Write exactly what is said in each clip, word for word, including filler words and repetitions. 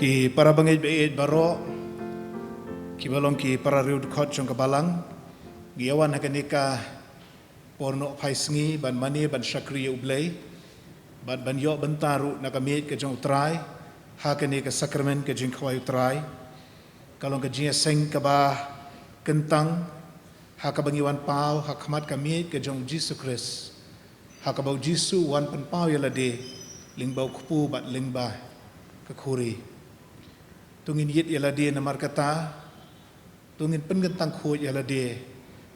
Ki para bangeit baieit baroh, kiba long ki para riewdkhot jong ka balang, ngi ïawan ha kane ka por nohphai sngi ban mane ban shakri ïa U Blei, bad ban ïoh bynta ruh na ka miej ka jong U Trai ha kane ka sakramen ka jingkhawai U Trai. Ka long ka jingïaseng kaba kyntang ha kaba ngi wan paw ha khmat ka miej ka jong U Jisu Khrist, ha kaba U Jisu u wan pynpaw ïa lade lyngba u kpu bad lyngba ka khuri. To ngin ïit ïa lade namar kata, to ngin pynkyntang khuid ïa lade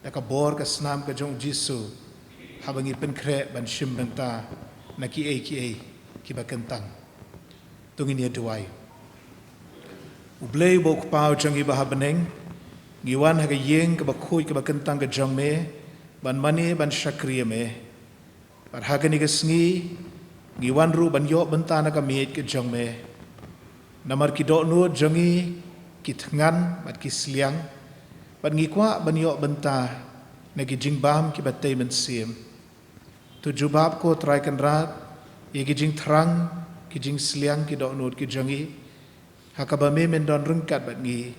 da ka bor ka snam ka jong U Jisu, haba ngi pynkhreh ban shim bynta na kiei kiei kiba kyntang. To ngin ïa duwai. U Blei uba u Kpa jong ngi ba ha bneng, ngi wan ha ka ïing kaba khuid kaba kyntang ka jong me, ban mane ban shakri ïa me. Bad ha kane ka sngi, ngi wan ruh ban ïoh bynta na ka miej ka jong me. Namar ki dohnud jong ngi ki thngan bad ki sliang, bad ngi kwah ban ïoh bynta na ki jingbam kiba tei mynsiem. To jubab ko Trai Kynrad ïa ki jingthrang, ki jingsliang, ki dohnud ki jong ngi, ha kaba me men don ryngkat bad ngi,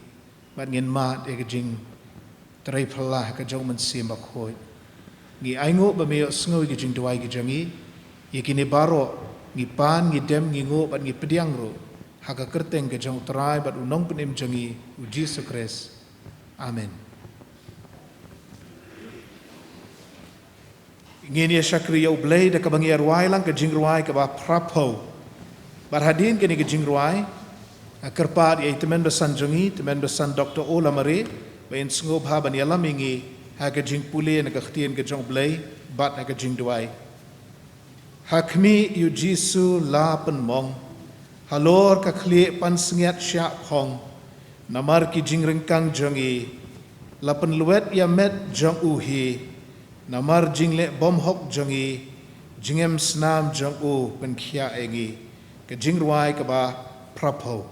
bad ngin mad ïa ki jingtrei phylla ha ka jong U Mynsiem Bakhuid. Ngi ainguh ba me ïohsngew ïa ki jingduwai ki jong ngi. Ïa kine baroh ngi pan, ngi dem, ngi nguh bad ngi pdiang ruh ha ka kyrteng ka jong U Trai bad U Nongpynim jong ngi, U Jisu Khrist. Amen. Ngin ïa shakri ïa U Blei da kaba ngi ïa rwai lang ka jingrwai kaba phra phew. Bad hadien kane ka jingrwai, nga kyrpad ïa i tymmen basan jong ngi, tymmen basan Doktor O. Lamare, ba in sngewbha ban ïalam ïa ngi ha ka jingpule na ka ktien ka jong U Blei bad ha ka jingduwai. Ha khmih ïa U Jisu la pynmong, halor ka khlieh pansngiat shah phong, namar ki jingryngkang jong ngi, la pynlwet ïa met jong u hi, namar jingleh bymhok jong ngi, jingem snam jong u pynkhiah ïa ngi. Ka jingrwai kaba phra phew.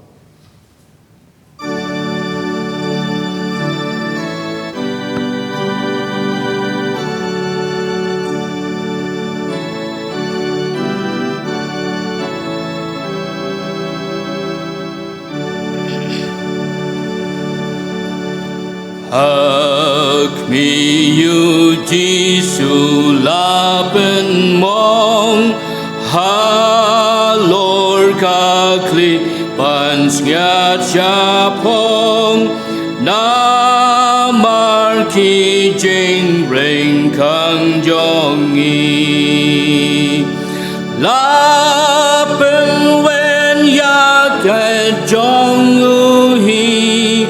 Ha khmih ïa U Jisu la pynmong, halor ka khlieh pansngiat shah phong, namar ki jingryngkang jong ngi. La pynweng ïa ka jong u hi,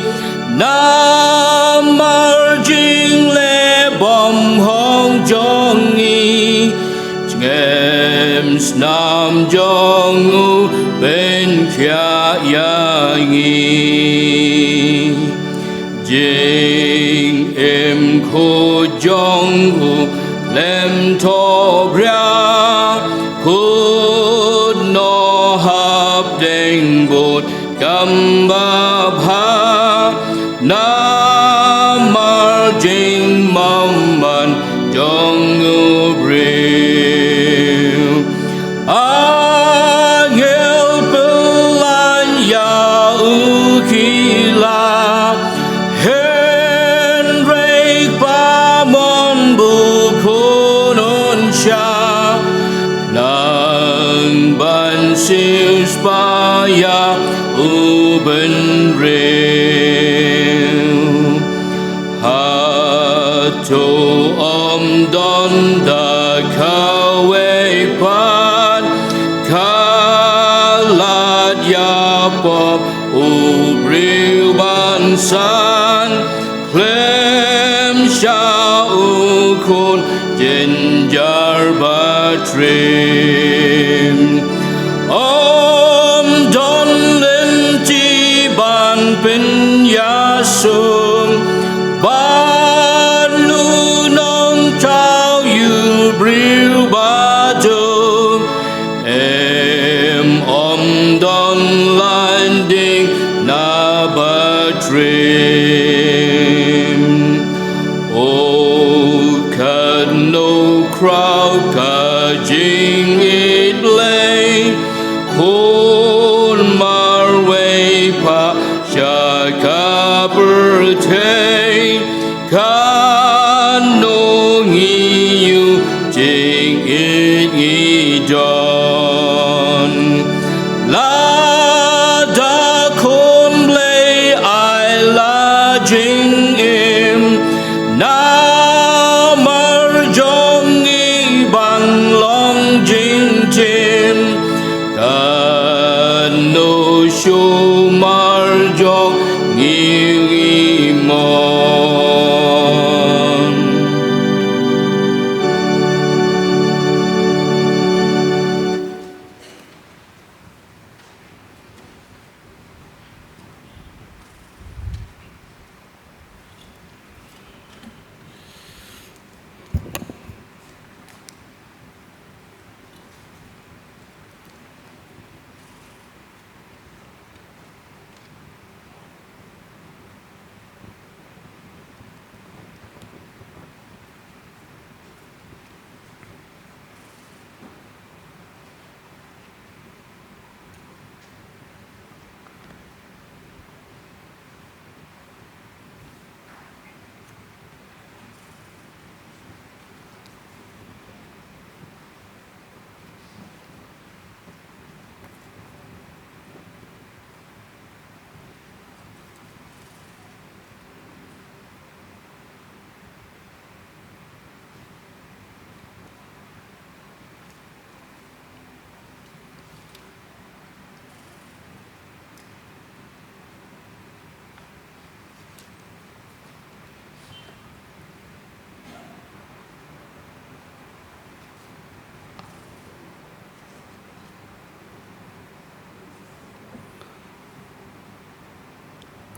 namar jingleh bymhok jong ngi, jingem snam jong u pynkhiah ïa ngi. Jingim khuid jong u khlem thohbria, kut noh hapdeng bad kam babha, namar jingmaham jong u briew. Angel pynlait ïa u ki la, hynrei kpa mon bun khun un shah, nang ban siewspah ïa u bynriew. Hato ym don da kawei pat ka lad ïa pop u briew ban san, khlem shah u khun jynjar ba triem? Ym don lynti ban pynïasyriem bad u nongthaw ïa u briew baduk, em, ym don lad ding na ba triem. O katno khraw ka jingïeit Blei, khun marwei sumar jong ngi ngi mon.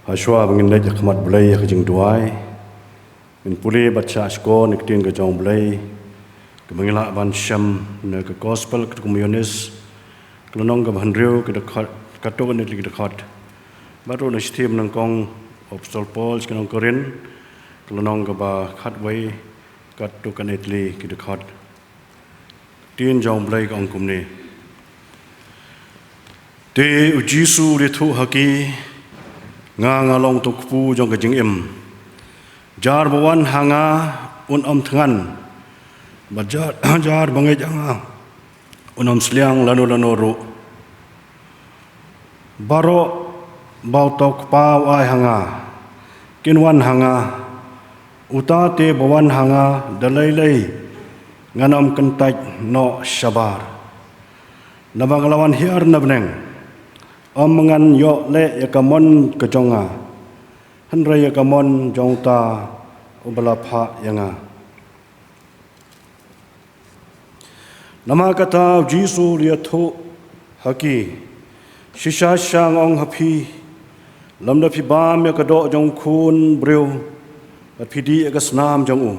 Hashwa ba ngin leit ha khmat Blei ha ka jingduwai, ngin pule bad shah shkor na ka ktien ka jong Blei kaba ngi lah ban shem na ka Gospel katkum u Ïoannis, ka lynnong kaba hynriew, ka dkhot, katto katne tylli ki dkhot. Bad ruh na shithi ba nyngkong u Apostol Paul sha ki nong Korinth, ka lynnong kaba khatwei, katto katne tylli ki dkhot. Ktien jong Blei ka ong kumne. Te u Jisu u la ïathuh ha ki, nga nga long uta u kpu jong ka jingim. Jar ba wan ha nga un ym thngan, bad jar, jar ba ngeit ha nga un ym sliang lano lano ruh. Baroh ba uta u Kpa u ai ha nga kin wan ha nga. Uta te ba wan ha nga da lei lei ngan ym kyntait noh shabar. Naba nga la wan hiar na bneng, ym ngan ïoh leh ïa ka mon ka jong nga, hynrei ïa ka mon jong uta uba la phah ïa nga. Namar kata u Jisu u la ïathuh ha ki, shisha shisha nga ong ha phi, lymda phi bam ïa ka doh jong u Khun briew bad phi dih ïa ka snam jong u,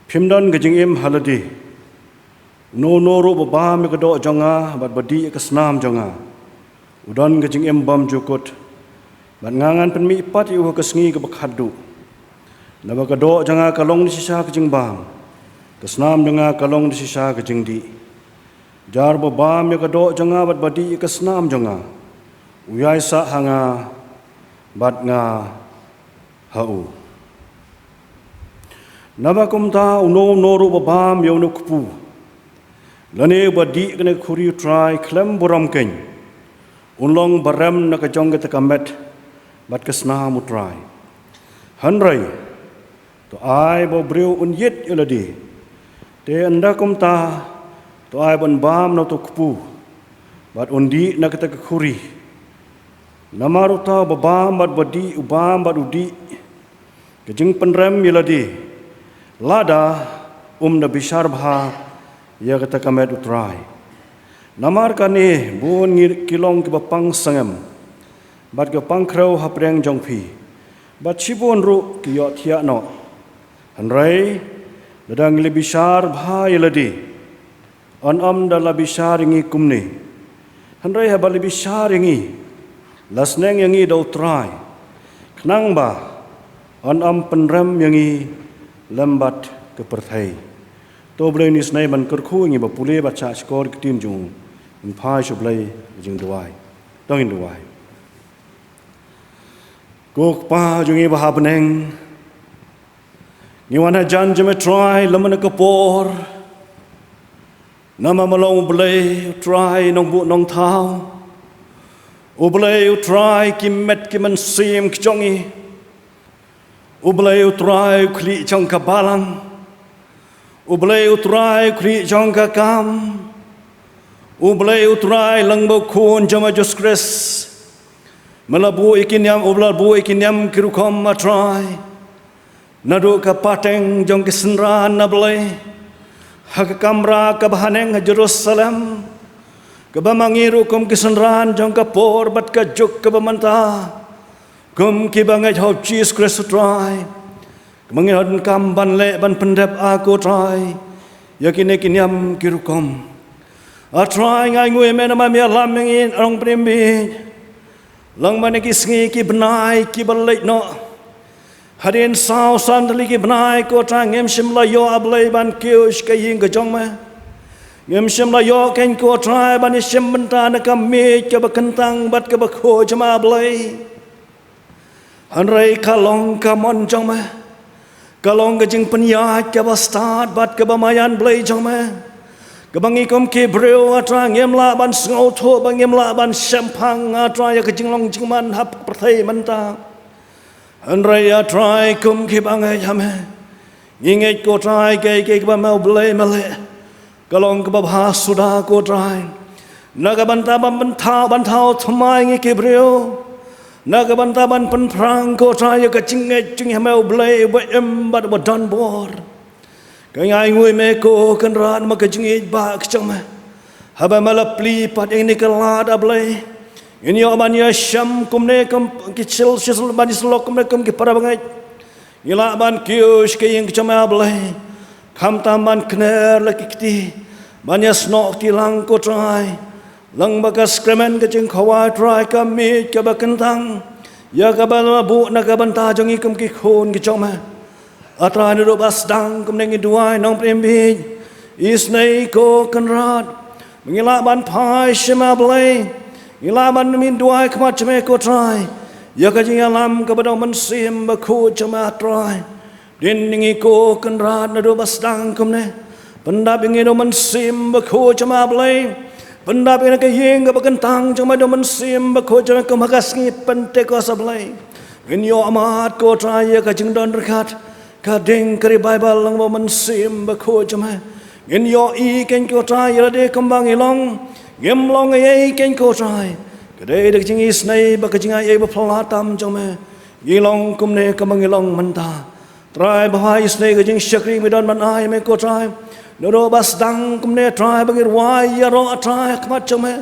phim don ka jingim ha lade. Uno uno ruh ba bam ïa ka doh jong nga bad ba dih ïa ka snam jong nga, u don ka jingim bymjukut, bad nga ngan pynmih pat ïa u ha ka sngi kaba khatduh. Naba ka doh jong nga ka long da shisha ka jingbam, ka snam jong nga ka long da shisha ka jingdih. Jar ba bam ïa ka doh jong nga bad ba dih ïa ka snam jong nga, u ïaisah ha nga bad nga ha u. Naba kumta uno uno ruh ba bam ïa une u kpu lane uba dih kane ka khuri U Trai khlem burom keiñ, un long barem na ka jong kata ka met bad ka snam U Trai. Hynrei to ai ba u briew un ïit ïa lade. Te ynda kumta, to ai ban bam na uta u kpu bad un dih na kata ka khuri. Namar uta uba bam bad ba dih, u bam bad u dih, ka jingpynrem ïa lade, lada um da bishar bha ïa kata ka met U Trai. Namar kane bun ngi ki long kiba pang sangem bad kiba pang khrew hapdeng jong phi, bad shibun ruh ki ïohthiah noh. Hynrei lada ngi la bishar bha ïa lade, yn ym da la bishar ïa ngi kumne, hynrei haba la bishar ïa ngi, la sneng ïa ngi da U Trai, khnang ba yn ym pynrem ïa ngi lem bad ka pyrthei. To Blei un isynei ban kyrkhu ïa ngi ba pule bad shah shkor ïa ka ktien jong u. Ngin phai sha U Blei ha ka jingduwai. To ngin duwai. Ko Kpa jong ngi ba ha bneng, ngi wan hajan jong me Trai lem bad ka por. Namar me long U Blei U Trai nongbuh nongthaw, U Blei U Trai ki met ki mynsiem ki jong ngi, U Blei U Trai u khlieh jong ka balang, U Blei U Trai u khlieh jong ka kam, U Blei U Trai lyngba u Khun jong me Jisu Khrist, Me la buh ïa ki niam, u la buh ïa ki niam ki rukom, A Trai, naduh ka pateng jong ki synran, A Blei, ha ka kamra kaba haneng ha Jerusalem, kaba ma ngi ruh kum ki synran jong ka por bad ka juk kaba mynta, kum ki bangeit ha U Jisu Khrist, A Trai, kaba ngi donkam ban leh ban pyndep, A ko Trai, ïa kine ki niam ki rukom. A Trai, ngi ainguh ïa Me namar Me ïalam ïa ngi, nongpynim bieit, lyngba kine ki sngi ki bnai kiba leit noh. Hadien saw san tylli ki bnai, ko Trai, ngim shym la ïoh, A Blei, ban kiew sha ka ïing ka jong Me. Ngim shym la ïoh kein, ko Trai, ban ïashim bynta na ka miej kaba kyntang bad kaba khuid jong Me, A Blei. Hynrei ka long ka mon jong Me, ka long ka jingpynïaid kaba stad bad kaba maïan, Blei jong Me, kaba ngi kum ki briew, A Trai, ngim lah ban sngewthuh, ba ngim lah ban shemphang, A Trai, ïa ka jinglong jingman ha pyrthei mynta. Hynrei, A Trai, kum ki bangeit ha Me, ngi ngeit, ko Trai, kaei kaei kaba Me, U Blei, Me leh, ka long kaba bha suda, ko Trai, na ka bynta ban pynthaw, ban thaw thymmai ïa ngi ki briew, na ka bynta ban pynphrang, ko Trai, ïa ka jingngeit jong ngi ha Me, U Blei uba im bad uba don bor. Ka ngi ainguh ïa Me, ko Kynrad, namar ka jingïeit ba ka jong Me, haba Me la plie pat ïa kane ka lad, A Blei, ngin ïoh ban ïashem kumne kum ki syl-, syl-, ban ïasyllok kumne kum ki para bangeit. Ngi lah ban kiew sha ka ïing ka jong Me, A Blei, khamtam ban kner la ki kti, ban ïasnoh kti lang, ko Trai, lyngba ka sakramen ka jingkhawai, Trai, ka miej kaba kyntang, ïa kaba Me la buh na ka bynta jong ngi kum ki khun ki jong Me. A Trai, naduh ba sdang kumne ngi duwai, nongpynim bieit, isynei, ko Kynrad, ba ngi lah ban phai shim, A Blei, ngi lah ban mih duwai khmat jong Me, ko Trai, ïa ka jingïalam kaba da U Mynsiem Bakhuid jong Me, A Trai. Dien ïa ngi, ko Kynrad, naduh ba sdang kumne, pyndap ïa ngi da U Mynsiem Bakhuid jong Me, A Blei. Pyndap ïa ngi na ka ïing kaba kyntang jong Me da U Mynsiem Bakhuid jong Me, kum ha ka sngi Pentekost, A Blei. Ngin ïoh mad, ko Trai, ïa ka jingdon ryngkat, ka ding ka revival lyngba U Mynsiem Bakhuid jong Me. Ngin ïohi kein, ko Trai, ïa lade kumba ngi long, ngim long ei ei kein, ko Trai. Ka dei da ka jingisynei bad ka jingaiei ba phylla tam jong Me, ngi long kumne kumba ngi long mynta. Trai babha, isynei ka jingshakri Me don ban ai ïa Me, ko Trai. Naduh ba sdang kumne, Trai, ba ngi rwai ïaroh, A Trai, ha khmat jong Me.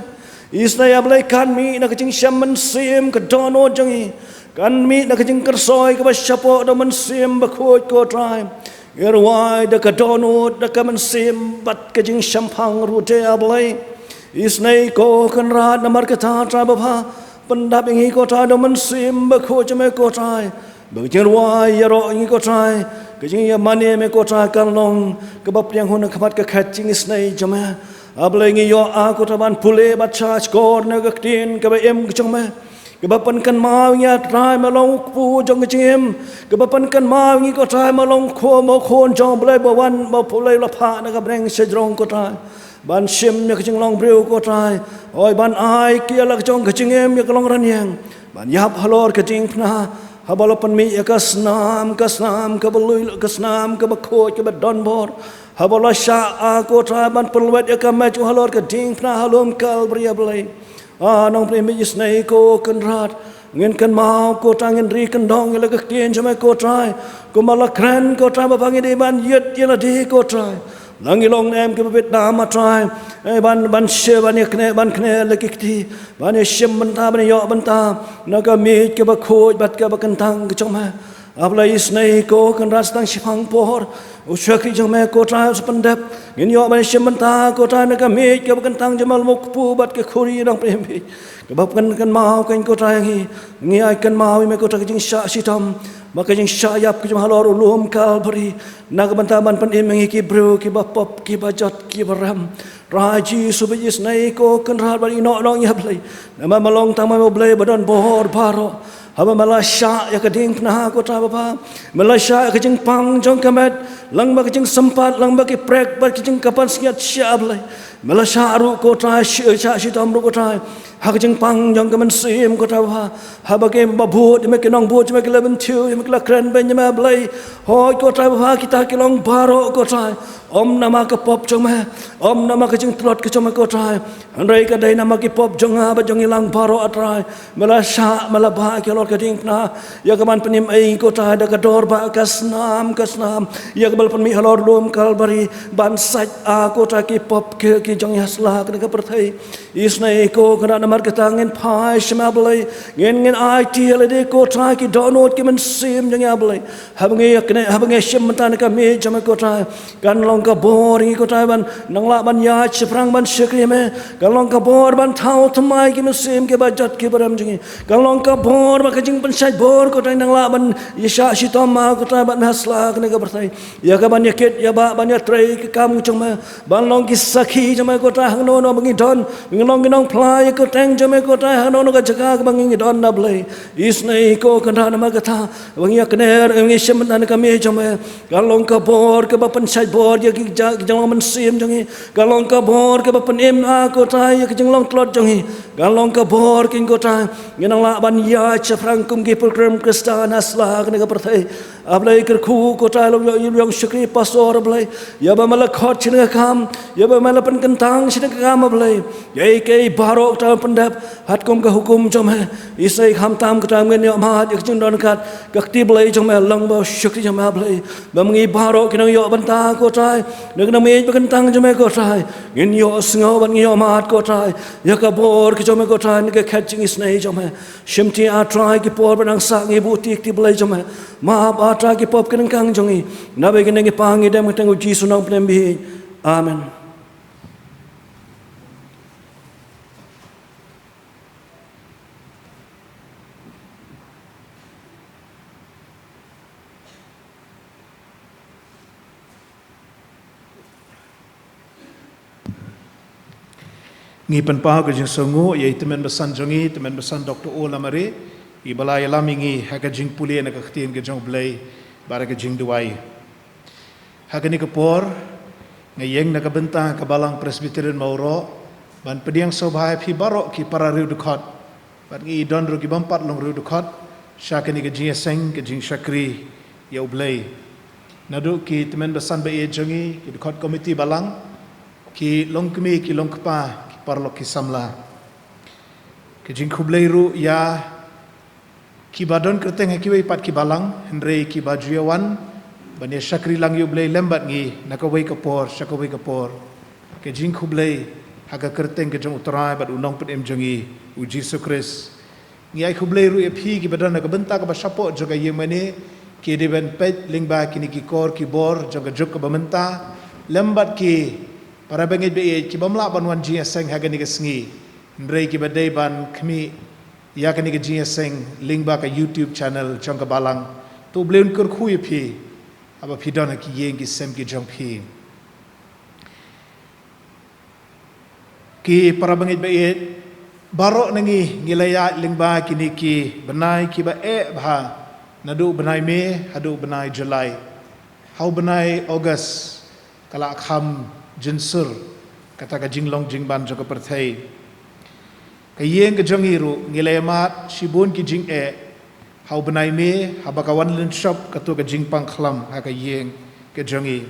Isynei, A Blei, kan mih na ka jingshem mynsiem ka dohnud jong ngi, kan mih na ka jingkyrsoi kaba shapoh da U Mynsiem Bakhuid, ko Trai. Ngi rwai da ka dohnud, da ka mynsiem bad ka jingshemphang ruh de, A Blei. Isynei, ko Kynrad, namar kata, Trai babha, pyndap ïa ngi, ko Trai, da U Mynsiem Bakhuid jong Me, ko Trai, ba ka jingrwai ïaroh ïa ngi, ko Trai, ka jingïamane ïa Me, ko Trai, kan long kaba pdiang hun ha khmat ka khet jingisynei jong Me. A Blei, ngi ïoh, A ko Trai, ban pule bad sha shkor na ka Ktien kaba im ka jong Me, kaba pynkynmaw ïa ngi, A Trai, Me long U Kpu jong ka jingim, kaba pynkynmaw ïa ngi, ko Trai, Me long U Khun, U Khun jong U Blei ba wan, ba U Blei u la phah na ka bneng shajrong, ko Trai, ban shim ïa ka jinglong briew, ko Trai. Hooid, ban ai ki ïa la ka jong ka jingim ïa ka long rynïeng, ban ïap halor ka diengphna, haba la pynmih ïa ka snam, ka snam kaba lui, ka snam kaba khuid, kaba don bor, haba la shah, A ko Trai, ban pynlwet ïa ka met jong u halor ka diengphna ha lum Kalbari, A Blei. A nongpynim, isynei, ko Kynrad, ngin kynmaw, ko Trai, ngin ri kyndong ïa la ka Ktien jong Me, ko Trai, kumba la kren, ko Trai, ba ngi dei ban ïit ïa lade, ko Trai, la ngi long ne em kiba bit dam, A Trai, eh, ban, ban shim, ban ïa kne, ban kne la ki kti, ban ïa shim bynta, ban ïa ïoh bynta na ka miej kaba khuid bad kaba kyntang ka jong Me. A Blei, isynei, ko Kynrad, sa tang shiphang por u shakri jong Me, ko Trai, u sa pyndep, ngin ïoh ban ïa shim bynta, ko Trai, na ka miej kaba kyntang jong Me, lem u kpu bad ka khuri, nongpynim, kaba pynkynmaw kein, ko Trai, ngi, ngi ai kynmaw ïa Me, ko Trai, ka jingshah shitom bad ka jingshah ïap ka jong Me halor u lum Kalbari, na ka bynta ban pynim ïa ngi ki briew kiba pop, kiba jot, kiba rem. Trai Jisu, ba isynei, ko Kynrad, ban ïehnoh noh ïa, Blei, namar Me long tang Me U Blei ba don bor baroh. Haba Me la shah ïa ka diengphna, ko Trai babha, Me la shah ïa ka jingpang jong ka met, lyngba ka jingsympat, lyngba ki prek bad ki jingkapan sngiat shia, Blei, Me la shah ruh, ko Trai, shi-, shah shitom ruh, ko Trai, Ha ka jingpang jong ka mynsiem ko Trai Bapha, haba ki ba bud, ïa me ki nongbud, ïa me ki la bynthiew, ïa me ki la kren beiñ, ïa me Blei. Hooid ko Trai Bapha, kita ki long baroh ko Trai. Ym namar ka pop jong me, ym namar ka jingtlot ka jong me ko Trai. Hynrei ka dei namar ki pop jong nga bad jong ngi lang baroh ah Trai. Me la shah, me la bah ki halor ka diengphna. Ïa ka ban pynim ei ko Trai da ka dor bah ka snam ka snam. Ïa kaba la pynmih halor lum Kalbari ban sait ah ko Trai ki pop ki, ki jong ngi ha sla kane ka pyrthei. Isynei ko Kynrad namar kata ngin phai sha me Blei. Ngin, ngin aiti ïa lade ko Trai ki dohnud ki mynsiem jong ngi Blei. Haba ngi ïa kane, haba ngi shim bynta na ka miej jong me ko Trai. Kan long ka bor ïa ngi ko Trai ban nang lah ban ïaid shaphrang ban shakri ïa me. Kan long ka bor ban thaw thymmai ki mynsiem ki ba jot ki ba rem jong ngi. Kan long ka bor ba ka jingpynshait bor ko Trai nang lah ban ïa shah shitom ma ko Trai bad me ha sla kane ka pyrthei. Ïa ka ban ïa kit ïa bah ban ïa trei ka kam jong me. Ban long ki sakhi jong me ko Trai hangno hangno ba ngi don. Ngi long ki nongphla ïa ka kyrteng jong me ko Trai hangno hangno ka jaka kaba ngi don na Blei. Isynei ko Kynrad namar kata ba ngi ïa kner, ngi shim bynta na ka miej jong me. Kan long ka bor kaba pynshait bor ïa ki ja-, ki jinglong mynsiem jong ngi. Kan long ka bor kaba pynim ah ko Trai ïa ki jinglong tlot jong ngi. Kan long ka bor kin ko Trai. Ngin nang lah ban ïaid shaphrang kum ki pilgrim Khristan ha sla kane ka pyrthei. A Blei kyrkhu ko Trai long ïa, ïa long shakri pastor a Blei. Ïa ba me la khot shane ka kam. Ïa ba me la pynkyntang shane ka kam a Blei. Ïa ei kei baroh Trai pyndep. Hat kum ka hukum jong me. Isynei khamtam ko Trai ngin ïoh mad ïa ka jingdon kat. Ka kti Blei jong me long ba shakri jong me a Blei. Ba ngi baroh ki nongïoh bynta ko Trai. Na ka nongmih ba kyntang jong me ko Trai. Ngin ïoh sngew ban ngin ïoh mad ko Trai. Ïa ka bor ka jong me ko Trai na ka khet jingisynei jong me. Shim ti a Trai ki por ba nang sah ngi buh ti kti Blei jong me. Map a Trai ki pop ki nang kang jong ngi. Naba kine ngi pang ngi dem ka kyrteng u Jisu nongpynim bieit. Amen. Ngi pynpaw ka jingsngewnguh ïa i tymmen basan jong ngi, tymmen basan Doktor O Lamare, i ba la ïalam ïa ngi ha ka jingpule na ka ktien ka jong U Blei bad ka jingduwai. Ha kane ka por nga ïeng na ka bynta ka Balang Presbyterian Mawroh ban pdiang sngewbha ïa phi baroh ki para riewdkhot. Bad ngi don ruh ki bym pat long riewdkhot sha kane ka jingïaseng ka jingshakri ïa U Blei. Naduh ki tymmen basan ba ïeit jong ngi, ki dkhot komiti balang, ki longkmie ki longkpa, ki paralok ki samla. Ka jingkhublei ruh ïa ki ba don kyrteng ha kiwei pat ki balang, hynrei ki ba ju ïa wan ban ïa shakri lang ïa U Blei lem bad ngi na kawei ka por sha kawei ka por. Ka jingkhublei ha ka kyrteng ka jong U Trai bad U Nongpynim jong ngi, U Jisu Khrist. Ngi ai khublei ruh ïa phi ki ba don ha ka bynta ka ba shapoh jong ka ïing mane, ki dei ban peit lyngba kine ki kor ki bor jong ka juk ka ba mynta, lem bad ki para bangeit ba ïeit ki bym lah ban wan jingïaseng ha kane ka sngi, hynrei ki ba dei ban khmih ïa kane ka jingïaseng lyngba ka YouTube channel jong ka balang. To U Blei un kyrkhu ïa phi haba phi don ha ki ïing ki sem ki jong phi. Ki para bangeit ba ïeit, baroh na ngi ngi la ïaid lyngba kine ki bnai ki ba eh bha, naduh bnai May haduh bnai July. Ha u bnai August ka la kham jynsur kata ka jinglong jingman jong ka pyrthei. Ka ïing ka jong ngi ruh ngi la ïa mad shibun ki jingeh ha u bnai May haba ka wan lynshop kato ka jingpang khlam ha ka ïing ka jong ngi.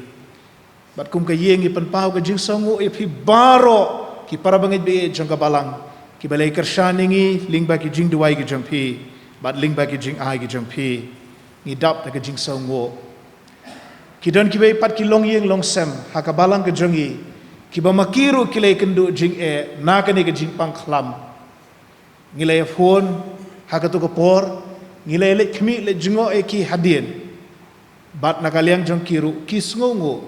Bad kum ka ïing ngi pynpaw ka jingsngewnguh ïa phi baroh ki para bangeit ba ïeit jong ka balang ki ba la ïa kyrshan ïa ngi lyngba ki jingduwai ki jong phi bad lyngba ki jingai ki jong phi. Ngi dap da ka jingsngewnguh. Ki don kiwei pat ki longïing longsem ha ka balang ka jong ngi ki ba ma ki ruh ki la ïa kynduh jingeh na kane ka jingpang khlam. Ngi la ïa phone ha kato ka por, ngi la ïa leit khmih leit jngoh ïa ki hadien. Bad na ka liang jong ki ruh ki sngewnguh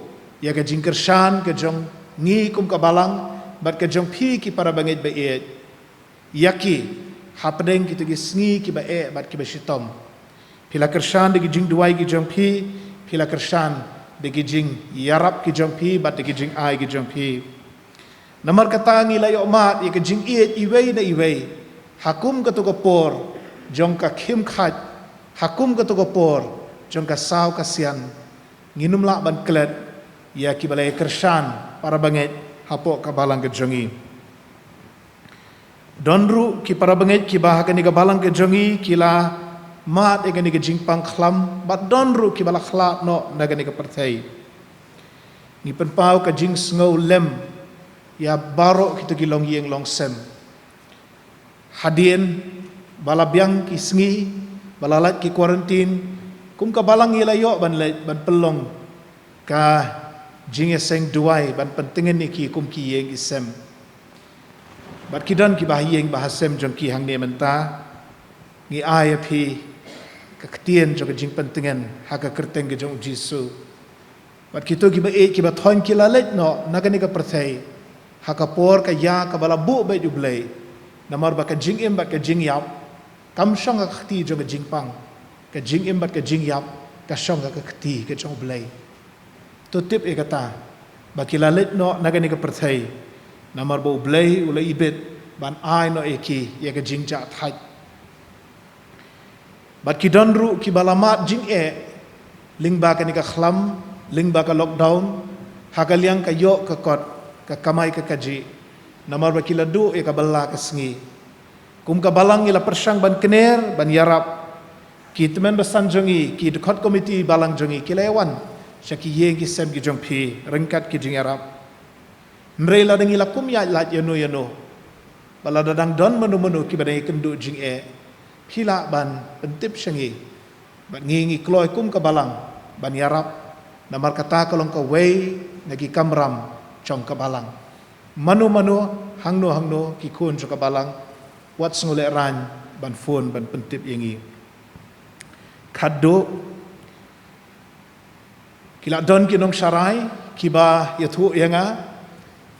ïa ka jingkyrshan ka jong ngi kum ka balang bad ka jong phi ki para bangeit ba ïeit ïa ki hapdeng kito ki sngi ki ba eh bad ki ba shitom. Phi la kyrshan da ki jingduwai ki jong phi, phi la kyrshan da ki jingïarap ki jong phi bad da ki jingai ki jong phi. Namar kata ngi la ïoh mad ïa ka jingïeit iwei na iwei ha kum kato ka por jong ka khim khat, ha kum kato ka por jong ka saw ka sian. Ngin ym lah ban klet ïa ki ba la ïa kyrshan para bangeit hapoh ka balang ka jong ngi. Don ruh ki para bangeit kiba ha kane ka balang ka jong ngi ki la mad ïa kane ka jingpang khlam, bad don ruh kiba la khlad noh na kane ka pyrthei. Ngi pynpaw ka jingsngew lem ïa baroh kito ki longïing longsem. Hadien ba la biang ki sngi, ba la lait ki quarantine, kum ka balang ngi la ïoh ban leit ban pynlong ka jingïaseng duwai ban pyntngen ïa ki kum ki ïing ki sem. Bad ki don kiba ha ïing ba ha sem jong ki hangne mynta, ngi ai ïa phi ka ktien jong ka jingpyntngen ha ka kyrteng ka jong u Jisu. Bad kito kiba ïeit kiba thoiñ ki la leit noh na kane ka pyrthei ha ka por ka ïa kaba la buh beit u Blei. Namar ba ka jingim bad ka jingïap kam shong ha ka kti jong ka jingpang. Ka jingim bad ka jingïap ka shong ha ka kti ka jong u Blei. To tip ïa kata ba ki la leit noh na kane ka pyrthei, namar ba u Blei u la ibit ban ai noh ïa ki ïa ka jingjahthait. Bad ki don ruh kiba la mad jingeh lyngba kane ka khlam, lyngba ka lockdown, ha ka liang ka ïoh ka kot, ka kamai ka kajih, namar ba ki la duh ïa ka bylla ka sngi. Kum ka balang ngi la pyrshang ban kner ban ïarap. Ki tymmen basan jong ngi, ki dkhot komiti balang jong ngi ki la ïa wan sha ki ïing ki sem ki jong phi ryngkat ki jingïarap. Hynrei lada ngi la kum ïaid lait ïano ïano, bad lada dang don mano mano kiba dang ïakynduh jingeh, phi lah ban pyntip sha ngi. Bad ngi ngi kloi kum ka balang ban ïarap, namar kata ka long kawei na ki kamram jong ka balang. Mano mano, hangno hangno ki khun jong ka balang, wat sngewlehrain ban phone ban pyntip ïa ngi. Khatduh, ki la don ki nongsharai kiba ïathuh ïa nga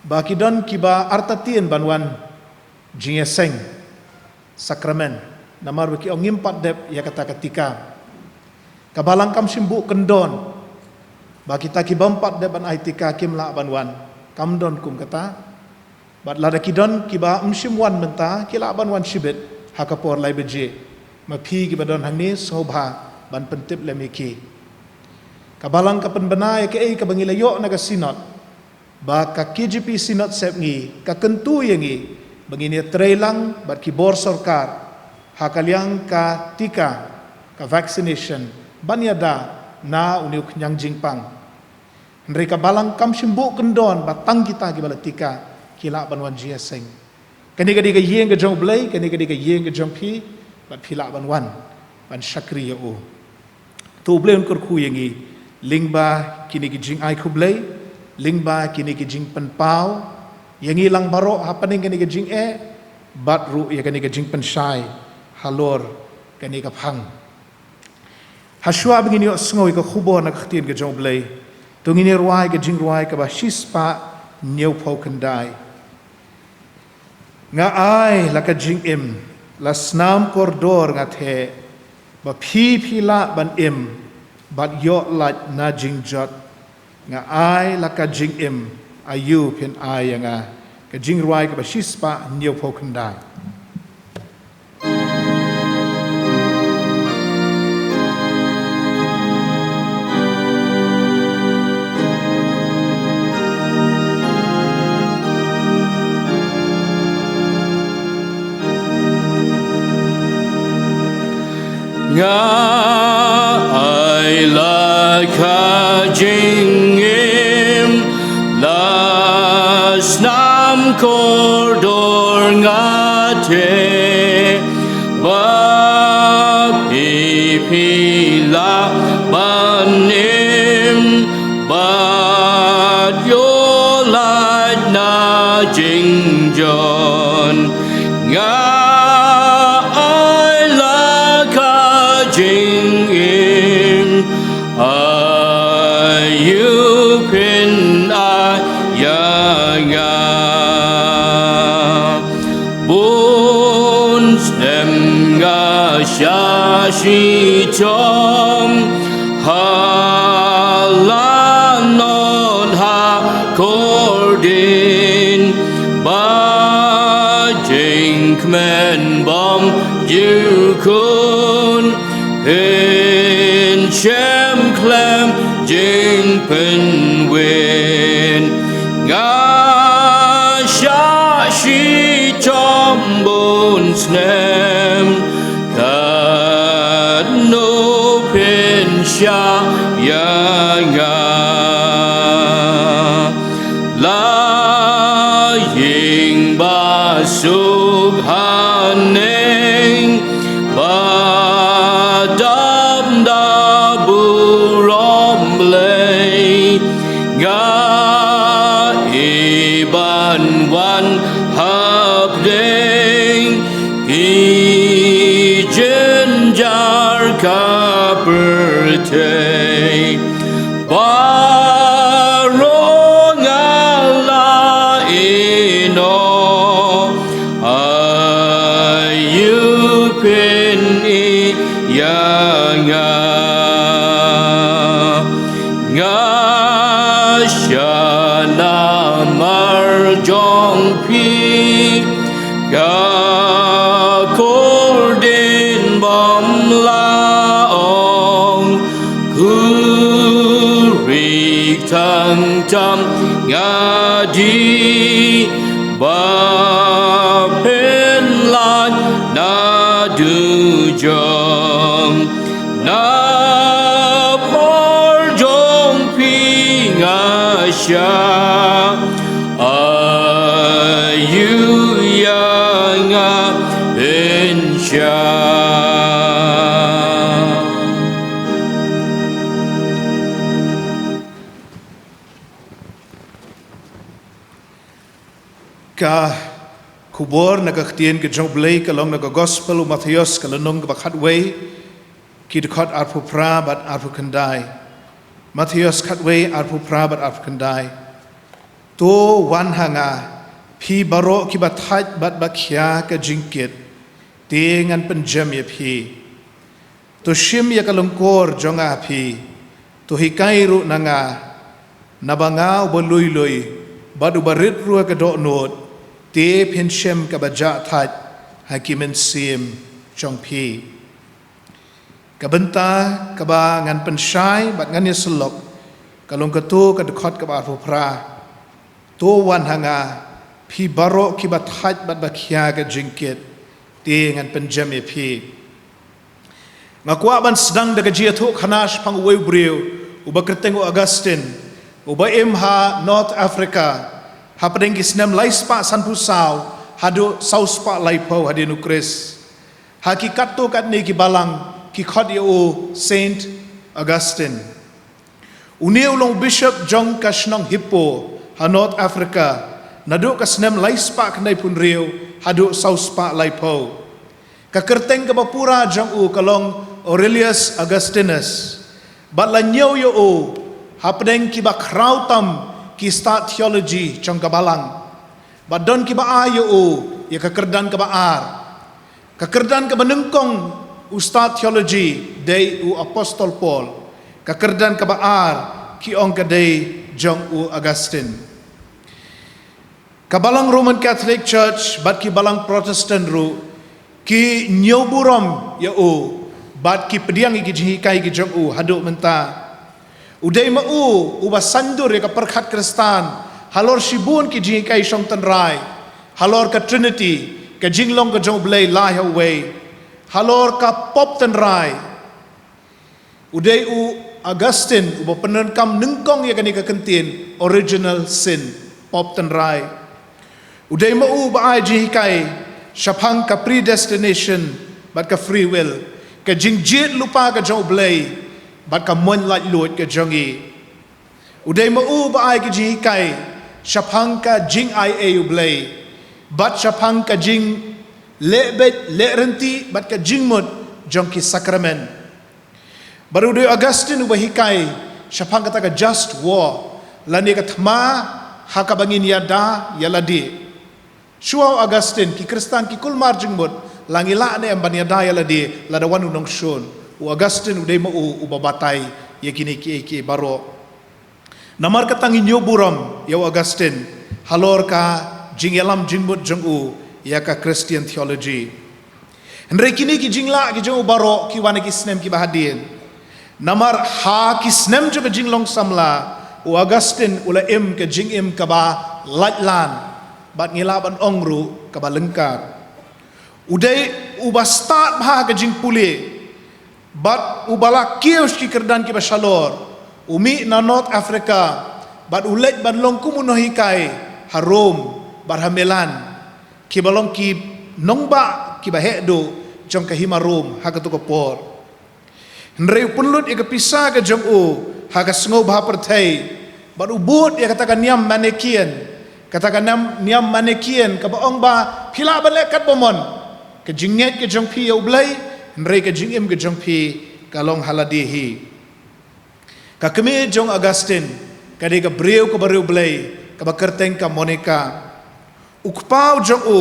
ba ki don kiba artatien ban wan jingïaseng sakramen, namar ba ki ong ngim pat dep ïa kata ka tika. Ka balang kam shym buh kyndon ba kita ki bym pat dep ban ai tika kim lah ban wan. Kam don kum kata. Bad lada ki don kiba ym shym wan mynta, ki lah ban wan shibit ha ka por lai baje. Ma phi kiba don hangne, sngewbha ban pyntip lem ïa ki. Ka balang ka pynbna ïa kaei kaba ngi la ïoh na ka synod, ba ka K J P Synod Sepngi ka kyntu ïa ngi ba ngin ïa trei lang bad ki bor sorkar ha ka liang ka tika, ka vaccination, ban ïada na une u khñiang jingpang. Hynrei ka balang kam shym buh kyndon ba tang kita kiba la tika ki lah ban wan jingïaseng. Kane ka dei ka ïing ka jong u Blei, kane ka dei ka ïing ka jong phi, bad phi lah ban wan ban shakri ïa u. To u Blei un kyrkhu ïa ngi lyngba kine ki jingai khublei, lyngba kine ki jingpynpaw ïa ngi lang baroh hapdeng kane ka jingeh, bad ruh ïa kane ka jingpynshai halor kane ka phang. Hashwa ba ngin ïohsngew ïa ka khubor na ka ktien ka jong u Blei, to ngin ïa rwai ka jingrwai kaba shispah hynñiewphew khyndai. Nga ai la ka jingim, la snam kordor nga theh, ba phi phi lah ban im bad ïoh lait na jingjot. Nga ai la ka jingim, aïu phin ai ïa nga? Ka jingrwai kaba shispah hynñiewphew khyndai. Nga ai la ka jingim, la snam kordor nga theh, ba phi phi lah ban im bad ïoh lait na jingjot. Nga ai la ka jingim, aïu phin ai ïa nga? Bun snem nga shah shitom ha la not ha kordit, ba jingkmen bymjukut phin shem khlem jingpynwit. Nga shah shitom snem, katno phin shah ïa nga. La ïing ba suk haneng, ba dap da burom Blei, nga i ban wan hapdeng ki jynjar ka pyrthei. Baroh nga la ïehnoh, aïu phin ïeh ïa nga. Nga shah namar jong phi, ka kordit bym lah ong. Khuri thang tam nga dei ba phin lait na dujok. Namar jong phi nga shah, aïu ïa nga phin shah. Ka khubor na ka ktien ka jong U Blei ka long na ka Gospel u Mathaios, ka lynnong kaba khatwei, ki dkhot arphew phra bad arphew khyndai. Mathaios khatwei, arphew phra bad arphew khyndai. To wan ha nga, phi baroh kiba thait bad ba khia ka jingkit, te ngan pynjem ïa phi. To shim ïa ka lyngkor jong nga ha phi, to hikai ruh na nga, naba nga uba lui lui bad uba rit ruh ha ka dohnud, te phin shem kaba jah thait ha ki mynsiem jong phi. Ka bynta kaba ngan pynshai bad ngan ïasyllok ka long kato ka dkhot kaba arphew phra. To wan ha nga, phi baroh kiba thait bad ba khia ka jingkit, te ngan pynjem ïa phi. Nga kwah ban sdang da ka jingïathuhkhana shaphang uwei u briew uba kyrteng u Augustine, uba im ha North Africa, hapdeng ki snem lai spah sanphew saw haduh saw spah laiphew hadien u Khrist. Ha ki katto katne ki balang ki khot ïa u Saint Augustine. Une u long bishop jong ka shnong Hippo ha North Africa, naduh ka snem lai spah khyndai phew hynriew haduh saw spah laiphew. Ka kyrteng kaba pura jong u ka long Aurelius Augustinus. Bad la ñiew ïa u hapdeng kiba khraw tam ki stad theology jong ka balang. Bad don kiba ai ïa u ïa ka kyrdan kaba ar. Ka kyrdan kaba nyngkong u stad theology dei u Apostol Paul. Ka kyrdan kaba ar ki ong ka dei jong u Augustine. Ka balang Roman Catholic Church bad ki balang Protestant ruh ki ñiew burom ïa u bad ki pdiang ïa ki jinghikai ki jong u haduh mynta. U dei ma u uba saiñdur ïa ka pyrkhat Khristan halor shibun ki jinghikai shong tynrai, halor ka Trinity, ka jinglong ka jong U Blei lai ha uwei, halor ka pop tynrai. U dei u Augustine uba pyndonkam nyngkong ïa kane ka kyntien original sin, pop tynrai. U dei ma u uba ai jinghikai shaphang ka predestination bad ka free will, ka jingjied lypa ka jong U Blei bad ka mon laitluid ka jong ngi. U dei ma u uba ai ka jinghikai shaphang ka jingai ei U Blei bad shaphang ka jingleh beit leh rynti bad ka jingmut jong ki sakramen. Bad u dei Augustine uba hikai shaphang kata ka just war, lane ka thma ha kaba ngin ïada ïa lade. Shuwa u Augustine ki Khristan ki kulmar jingmut, la ngi lah ne em ban ïada ïa lade lada wan u nongshun. U Augustine u dei ma u uba batai ïa kine kiei kiei baroh. Namar kata ngi ñiew burom ïa u Augustine halor ka jingïalam jingmut jong u ïa ka Christian theology. Hynrei kine ki jinglah ki jong u baroh ki wan ha ki snem kiba hadien. Namar ha ki snem jong ka jinglong samla, u Augustine u la im ka jingim kaba laitlan, bad ngi lah ban ong ruh kaba lyngkar. U dei uba stad bha ha ka jingpule, bad uba la kiew sha ki kyrdan kiba shalor. U mih na North Africa, bad u leit ban long kum u nonghikai ha Rome bad ha Milan, kiba long ki nongbah kiba heh duh jong ka hima Rome ha kato ka por. Hynrei u pynlut ïa ka pisa ka jong u ha ka sngewbha pyrthei, bad u bud ïa kata ka niam Manichaean, kata ka niam, niam Manichaean kaba ong ba phi lah ban leh katba mon, ka jingngeit ka jong phi ïa U Blei, hynrei ka jingim ka jong phi ka long ha lade hi. Ka kmie jong Augustine ka dei ka briew kaba riewblei, kaba kyrteng ka Monica. U kpa u jong u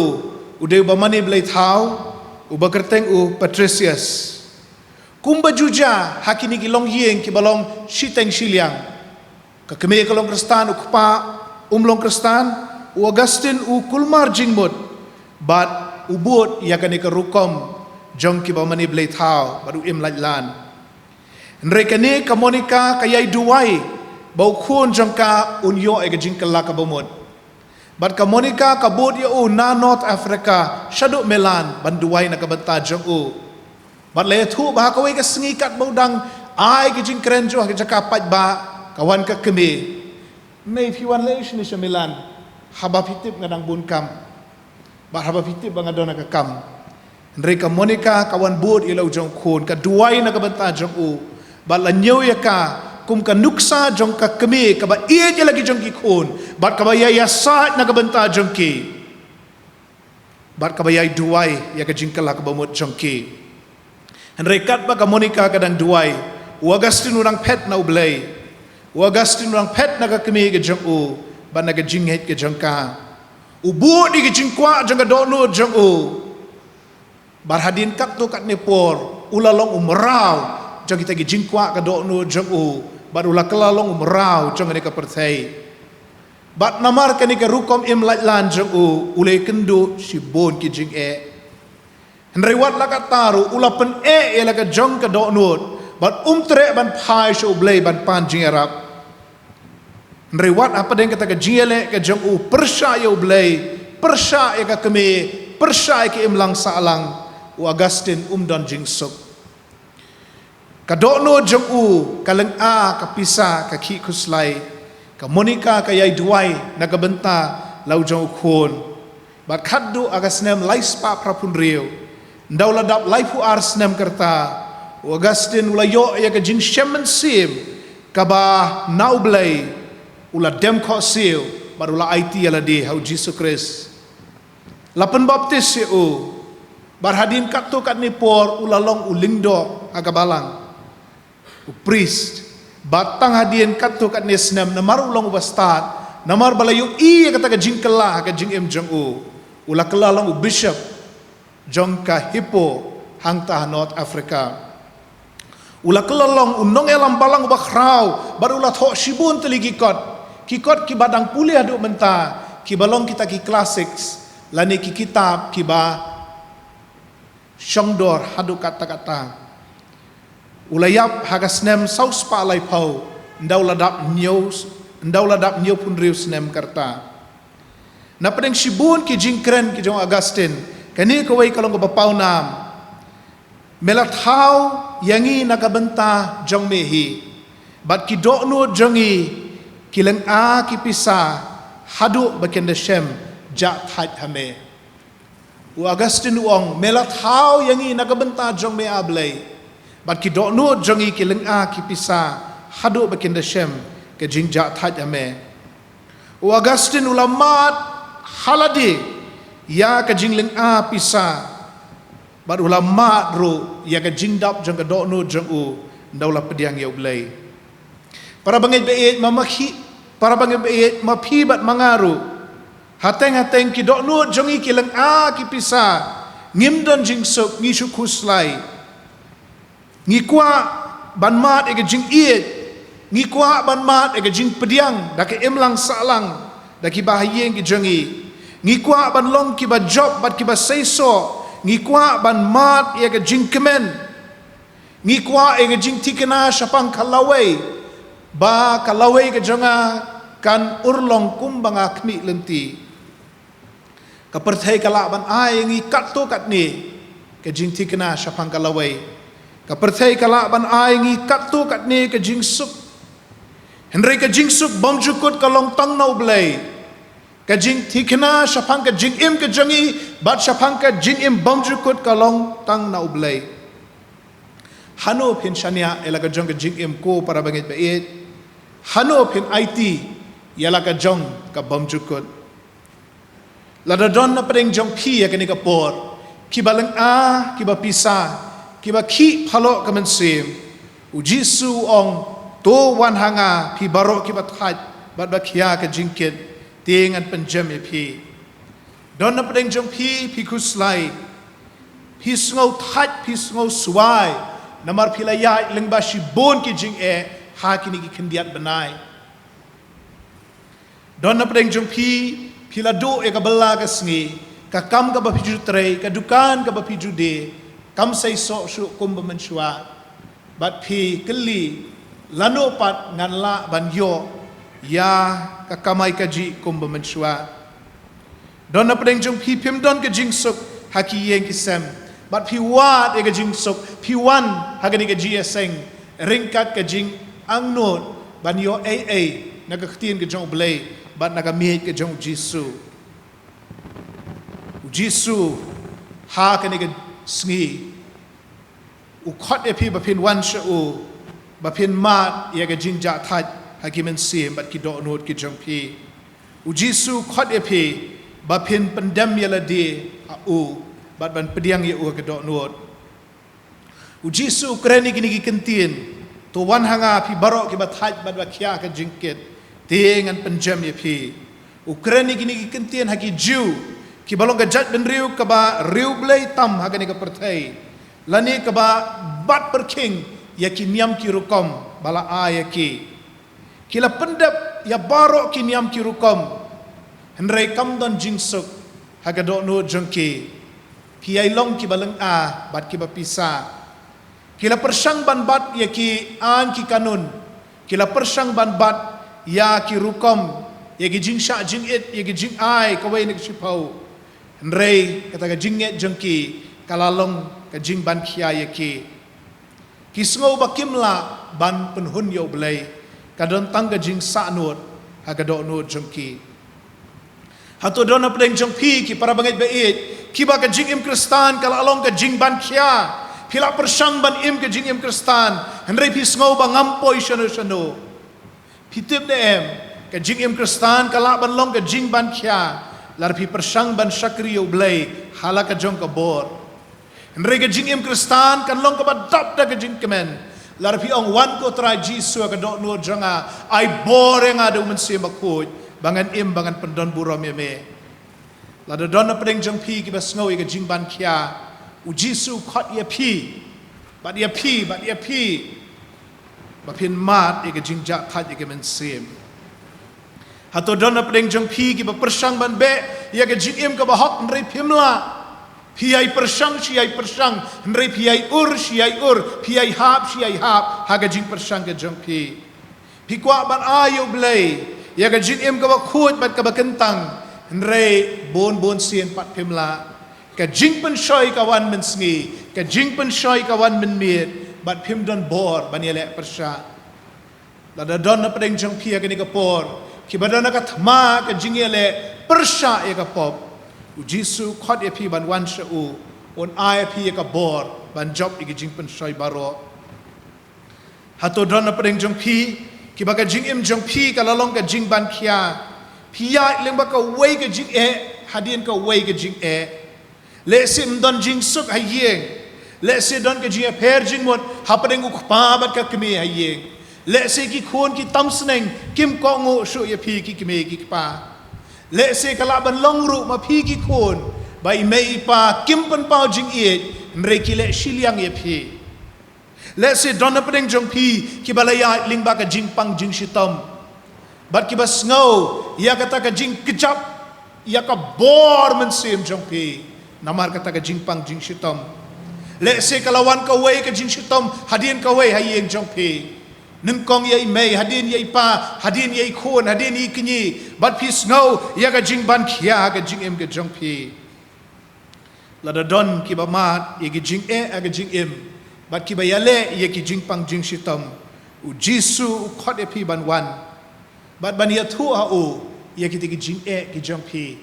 u dei uba mane blei thaw, uba kyrteng u Patricius. Kumba ju jia ha kine ki longïing kiba long shiteng shiliang, ka kmie ka long Khristan, u kpa um long Khristan, u Augustine u kulmar jingmut bad u bud ïa kane ka rukom jong kiba mane blei thaw bad u im laitlan. Hynrei kane ka Monica ka ïai duwai ba u khun jong ka un ïoh ïa ka jingkylla kaba mut. Bad ka Monica ka bud ïa u na North Africa shaduh Milan ban duwai na ka bynta jong u. Bad la ïathuh ba ha kawei ka sngi katba u dang ai ka jingkren jong u ha ka jaka paidbah, ka wan ka kmie. Mei, phi wan lei shane sha Milan? Haba phi tip nga dang bun kam, bad haba phi tip ba nga don ha ka kam. Hynrei ka Monica ka wan bud ïa la u jong u khun, ka duwai na ka bynta jong u, bad la ñiew ïa ka kum ka nuksa jong ka kmie kaba ïeit ïa la ki jong ki khun, bad kaba ïai ïasaid na ka bynta jong ki, bad kaba ïai duwai ïa ka jingkylla kaba mut jong ki. Hynrei katba ka Monica ka dang duwai, u Augustine u dang phet na U Blei. U Augustine u dang phet na ka kmie ka jong u bad na ka jingngeit ka jong ka. U bud ïa ka jingkwah jong ka dohnud jong u. Bad hadien katto katne por u la long u mraw jong kita ki jingkwah ka dohnud jong u, bad u la kylla long u mraw jong kane ka pyrthei. Bad namar kane ka rukom im laitlan jong u, u la ïakynduh shibun ki jingeh. Hynrei wat la katta ruh u la pyneh ïa la ka jong ka dohnud, bad um treh ban phai sha U Blei ban pan jingïarap. Hynrei wat hapdeng kata ka jingïaleh ka jong u pyrshah ïa U Blei, pyrshah ïa ka kmie, pyrshah ïa ka imlang sahlang, u Augustine um don jingsuk. Ka dohnud jong u ka lynga, ka pisa ka khih khuslai. Ka Monica ka ïai duwai na ka bynta la u jong u khun. Bad khatduh ha ka snem lai spah phra phew hynriew, ynda u la dap laiphew ar snem ka rta, u Augustine u la ïoh ïa ka jingshem mynsiem kaba na U Blei, u la dem khohsiew bad u la aiti ïa lade ha u Jisu Khrist. La pynbaptis ïa u, bad hadien katto katne por u la long u lyngdoh ha ka balang, u priest. Bad tang hadien katto katne snem, namar u long u bastad, namar ba la ïohi ïa kata ka jingkylla ha ka jingim jong u, u la kylla long u bishop jong ka Hippo hangta ha North Africa. U la kylla long u nongïalam balang uba khraw, bad u la thoh shibun tylli ki kot, ki kot kiba dang pule haduh mynta, kiba long kita ki classics lane ki kitab kiba shongdor haduh katta katta. U la ïap ha ka snem saw spah laiphew, ynda u la dap hynñiew, ynda u la dap hynñiew phew hynriew snem ka rta. Na pdeng shibun ki jingkren ki jong Augustine, kane kawei ka long kaba pawnam. Me la thaw ïa ngi na ka bynta jong me hi, bad ki dohnud jong ngi ki lynga ki pisa haduh ba kin da shem jah thait ha me. U Augustine u ong, me la thaw ïa ngi na ka bynta jong me, A Blei, bad ki dohnud jong ngi ki lynga ki pisa haduh ba kin da shem ka jingjah thait ha me. U Augustine u la mad ha lade ïa ka jinglynga pisa, bad u la mad ruh ïa ka jingdap jong ka dohnud jong u ynda u la pdiang ïa U Blei. Para bangeit ba ïeit, ma ma phi, para bangeit ba ïeit, ma phi bad ma nga ruh, hateng hateng ki dohnud jong ngi ki lynga ki pisa, ngim don jingsuk, ngi shu khuslai. Ngi kwah ban mad ïa ka jingïeit, ngi kwah ban mad ïa ka jingpdiang da ka imlang sahlang da kiba ha ïing ki jong ngi. Ngi kwah ban long kiba jop bad kiba seisoh, ngi kwah ban mad ïa ka jingkmen. Ngi kwah ïa ka jingthikna shaphang ka lawei, ba ka lawei ka jong nga kan urlong kumba nga khmih lynti. Ka pyrthei ka lah ban ai ngi katto katne ka jingthikna shaphang ka lawei. Ka pyrthei ka lah ban ai ngi katto katne ka jingsuk. Hynrei ka jingsuk bymjukut ka long tang na U Blei. Ka jingthikna shaphang ka jingim ka jong ngi bad shaphang ka jingim bymjukut ka long tang na U Blei. Hano phin shaniah ïa la ka jong ka jingim, ko para bangeit ba ïeit? Hano phin aiti ïa la ka jong ka bymjukut? Lada don na pdeng jong phi ïa kane ka por, kiba lynga, kiba pisa, kiba khih phalok ka mynsiem, U Jisu u ong, to wan ha nga phi baroh kiba thait bad ba khia ka jingkit, te ngan pynjem ïa phi. Don na pdeng jong phi, phi khuslai, phi sngew thait, phi sngew swai, namar phi la ïaid lyngba shibun ki jingeh ha kine ki khyndiat bnai. Don na pdeng jong phi, phi la duh ïa ka bylla ka sngi, ka kam kaba phi ju trei, ka dukan kaba phi ju die, kam seisoh shuh kumba mynshuwa. Bad phi kylli, lano pat ngan lah ban ïoh ïa ka kamai kajih kumba mynshuwa. Don na pdeng jong phi, phim don ka jingsuk ha ki ïing ki sem. Bad phi wad ïa ka jingsuk, phi wan ha kane ka jingïaseng ryngkat ka jingangnud ban ïoh ei ei na ka ktien ka jong U Blei bad na ka miej ka jong U Jisu. U Jisu ha kane ka sngi u khot ïa phi ba phin wan sha u, ba phin mad ïa ka jingjahthait ha ki mynsiem bad ki dohnud ki jong phi. U Jisu u khot ïa phi ba phin pyndem ïa lade ha u bad ban pdiang ïa u ha ka dohnud. U Jisu u kren ïa kine ki kyntien, to wan ha nga phi baroh kiba thait bad ba khia ka jingkit, te ngan pynjem ïa phi. U kren ïa kine ki kyntien ha ki Jiw kiba long ka jaitbynriew kaba riewblei tam ha kane ka pyrthei, lane kaba bat pyrkhing ïa ki niam ki rukom ba la ai ïa ki. Ki la pyndep ïa baroh ki niam ki rukom, hynrei kam don jingsuk ha ka dohnud jong ki. Ki ïai long kiba lynga bad kiba pisa. Ki la pyrshang ban bat ïa ki aiñ ki kanun. Ki la pyrshang ban bat ïa ki rukom, ïa ki jingshah jingit, ïa ki jingai kawei na ka shiphew. Hynrei kata ka jingngeit jong ki ka la long ka jingban khia ïa ki. Ki sngew ba kim lah ban pynhun ïa U Blei, ka don tang ka jingsahnud ha ka dohnud jong ki. Hato don na pdeng jong phi, ki para bangeit ba ïeit, kiba ka jingim Khristan ka la long ka jingban khia? Phi la pyrshang ban im ka jingim Khristan, hynrei phi sngew ba ngam poi shano shano. Phi tip ne em, ka jingim Khristan ka lah ban long ka jingban khia lada phi pyrshang ban shakri ïa U Blei ha la ka jong ka bor. Hynrei ka jingim Khristan kan long kaba dap da ka jingkmen lada phi ong, wan ko Trai Jisu ha ka dohnud jong nga, ai bor ïa nga da U Mynsiem Bakhuid ba ngan im, ba ngan pyndon burom ïa me. Lada don na pdeng jong phi kiba sngew ïa ka jingban khia, U Jisu u khot ïa phi, bad ïa phi, bad ïa phi, ba phin mad ïa ka jingjahthait ïa ka mynsiem. Hato don na pdeng jong phi kiba pyrshang ban beh ïa ka jingim kaba hok, hynrei phim lah? Phi ïai pyrshang shi ïai pyrshang, hynrei phi ïai ur shi ïai ur, phi ïai hap shi ïai hap ha ka jingpyrshang ka jong phi. Phi kwah ban ai ïa U Blei ïa ka jingim kaba khuid bad kaba kyntang, hynrei bun bun sien pat phim lah. Ka jingpynshoi ka wan mynsngi, ka jingpynshoi ka wan mynmiet, bad phim don bor ban ïaleh pyrshah. Lada don na pdeng jong phi ha kane ka por kiba don ha ka thma ka jingïaleh pyrshah ïa ka pop, U Jisu u khot ïa phi ban wan sha u, un ai ïa phi ïa ka bor ban jop ïa ka jingpynshoi baroh. Hato don na pdeng jong phi kiba ka jingim jong phi ka la long ka jingban khia? Phi ïaid lyngba kawei ka jingeh hadien kawei ka jingeh. Lehse ym don jingsuk ha ïing. Lehse don ka jingïapher jingmut hapdeng u kpa bad ka kmie ha ïing. Lehse ki khun ki tam sneng, kim kohnguh shuh ïa phi ki kmie ki kpa. Lehse ka lah ban long ruh ma phi ki khun ba i mei i pa kim pynpaw jingïeit, hynrei ki leh shiliang ïa phi. Lehse don na pdeng jong phi kiba la ïaid lyngba ka jingpang jingshitom, bad kiba sngew ïa kata ka jingkjap ïa ka bor mynsiem jong phi namar kata ka jingpang jingshitom. Lehse ka la wan kawei ka jingshitom hadien kawei ha ïing jong phi. Nyngkong ïa i mei, hadien ïa i pa, hadien ïa i khun, hadien ïa i kñi, bad phi sngew ïa ka jingban khia ha ka jingim ka jong phi. Lada don kiba mad ïa ki jingeh ha ka jingim, bad kiba ïaleh ïa ki jingpang jingshitom, u Jisu u khot ïa phi ban wan bad ban ïathuh ha u ïa kita ki jingeh ki jong phi.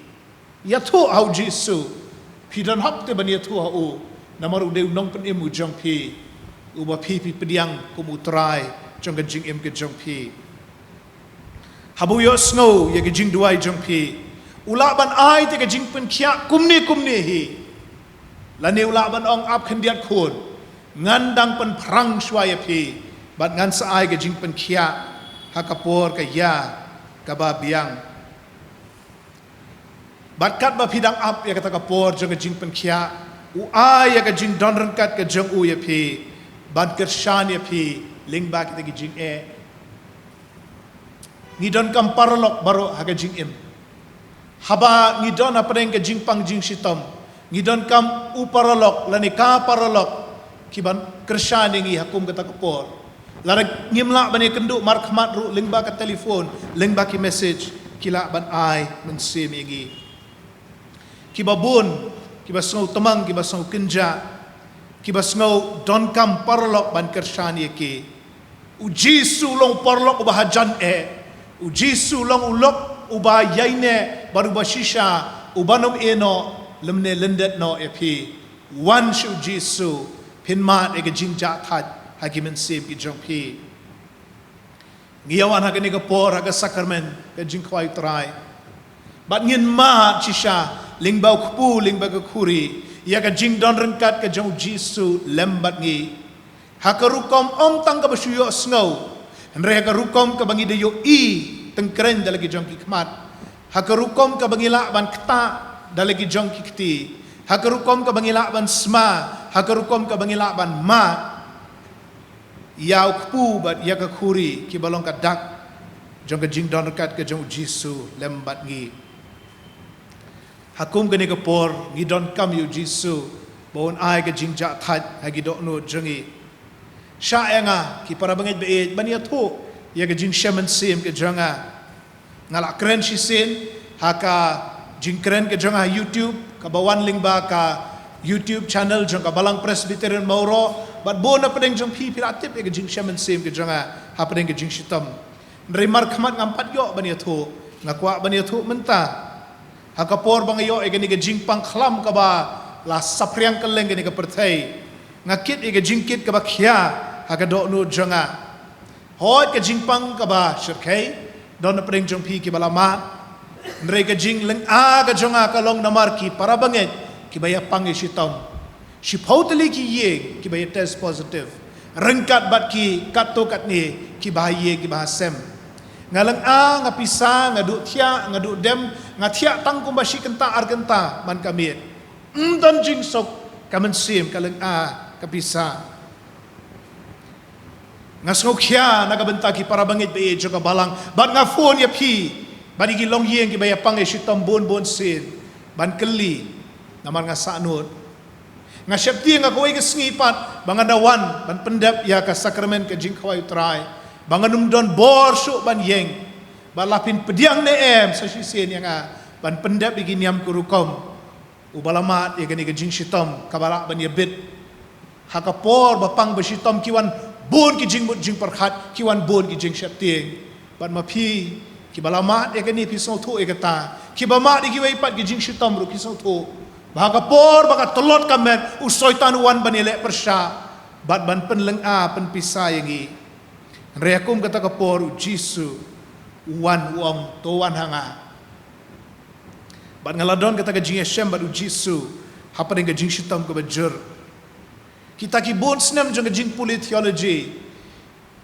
Ïathuh ha u Jisu. Phi don hok te ban ïathuh ha u, namar u dei u nongpynim u jong phi, uba phi phi pdiang kum u Trai jong ka jingim ka jong phi. Haba u ïohsngew ïa ka jingduwai jong phi, u lah ban ai te ka jingpynkhiah kumne kumne hi. Lane u lah ban ong, ap khyndiat khun, ngan dang pynphrang shuwa ïa phi, bad ngan sa ai ka jingpynkhiah ha ka por ka ïa kaba biang. Bad katba phi dang ap ïa kata ka por jong ka jingpynkhiah, u ai ïa ka jingdon ryngkat ka jong u ïa phi, ban kyrshan ïa phi lyngba kita ki jingeh. Ngi donkam paralok baroh ha ka jingim. Haba ngi don hapdeng ka jingpang jingshitom, ngi donkam u paralok lane ka paralok kiban kyrshan ïa ngi ha kum kata ka por. Lada ngim lah ban ïakynduh markhmat ruh, lyngba ka telefon, lyngba ki message, ki lah ban ai mynsiem ïa ngi. Kiba bun, kiba sngew tymmen, kiba sngew kynjah, kiba sngew donkam paralok ban kyrshan ïa ki. U Jisu u long u paralok uba hajan eh. U Jisu u long u lok uba ïaineh bad uba shisha, uban ym ïehnoh lymne lyndet noh ïa phi. Wan sha u Jisu, phin mad ïa ka jingjahthait ha ki mynsiem ki jong phi. Ngi ïa wan ha kane ka por ha ka sakramen ka jingkhawai u Trai. Bad ngin mad shisha lyngba u kpu, lyngba ka khuri, ïa ka jingdon ryngkat ka jong u Jisu lem bad ngi. Ha ka rukom ym tang kaba shu ïohsngew, hynrei ha ka rukom kaba ngi da ïohi tyngkrein da la ki jong ki khmat. Ha ka rukom kaba ngi lah ban ktah da la ki jong ki kti. Ha ka rukom kaba ngi lah ban sma. Ha ka rukom kaba ngi lah ban mad ïa u kpu bad ïa ka khuri kiba long ka dak jong ka jingdon ryngkat ka jong u Jisu lem bad ngi. Ha kum kane ka por ngi donkam ïa u Jisu ba un ai ka jingjahthait ha ki dohnud jong ngi. Shah ïa nga ki para bangeit baieit ban ïathuh ïa ka jingshem mynsiem ka jong nga. Nga la kren shisien ha ka jingkren ka jong nga ha YouTube, kaba wan lyngba ka YouTube channel jong ka Balang Presbyterian Mawroh, bad bun na pdeng jong phi phi la tip ïa ka jingshem mynsiem ka jong nga hapdeng ka jingshitom. Hynrei markhmat ngam pat ïoh ban ïathuh, nga kwah ban ïathuh mynta. Ha ka por ba nga ïoh ïa kane ka jingpang khlam kaba la saphriang kylleng kane ka pyrthei, nga kit ïa ka jingkit kaba khia ha ka dohnud jong nga. Hooid, ka jingpang kaba shyrkhei don na pdeng jong phi kiba la mad. Hynrei ka jinglynga ka jong nga ka long namar ki para bangeit kiba ïa pang ïa shitom. Shiphew tylli ki ïing kiba ïa test positive, ryngkat bad ki katto katne kiba ha ïing kiba ha sem. Nga lynga, nga pisa, nga duh thiah, nga duh dem, nga thiah tang kumba shi kynta ar kynta man ka miet. Ym don jingsuk, ka mynsiem ka lynga, ka pisa. Nga sngewkhia na ka bynta ki para bangeit baieit jong ka balang, bad nga phone ïa phi bad ïa ki longïing kiba ïa pang ïa shitom bun bun sien ban kylli, namar nga sahnud. Nga sheptieng ha kawei ka sngi pat ba ngan da wan ban pyndep ïa ka sakramen ka jingkhawai u Trai, ba ngan ym don bor shuh ban ïeng. Bad la phin pdiang ne em sa shisien ïa nga ban pyndep ïa ki niam ki rukom. Uba la mad ïa kane ka jingshitom kaba lah ban ïa bit. Ha ka por ba pang ba shitom ki wan bun ki jingmut jingpyrkhat, ki wan bun ki jingsheptieng. Bad ma phi kiba la mad ïa kane phi sngewthuh ïa kata, kiba mad ïa kiwei pat ki jingshitom ruh phi sngewthuh ba ha ka por ba ka tlot ka met, u Soitan u wan ban ïaleh pyrshah bad ban pynlynga pynpisa ïa ngi. Hynrei ha kum kata ka por u Jisu u wan, u ong, to wan ha nga. Bad nga la don kata ka jingïashem bad u Jisu hapdeng ka jingshitom kaba jur. Kita ki bun snem jong ka jingpule theology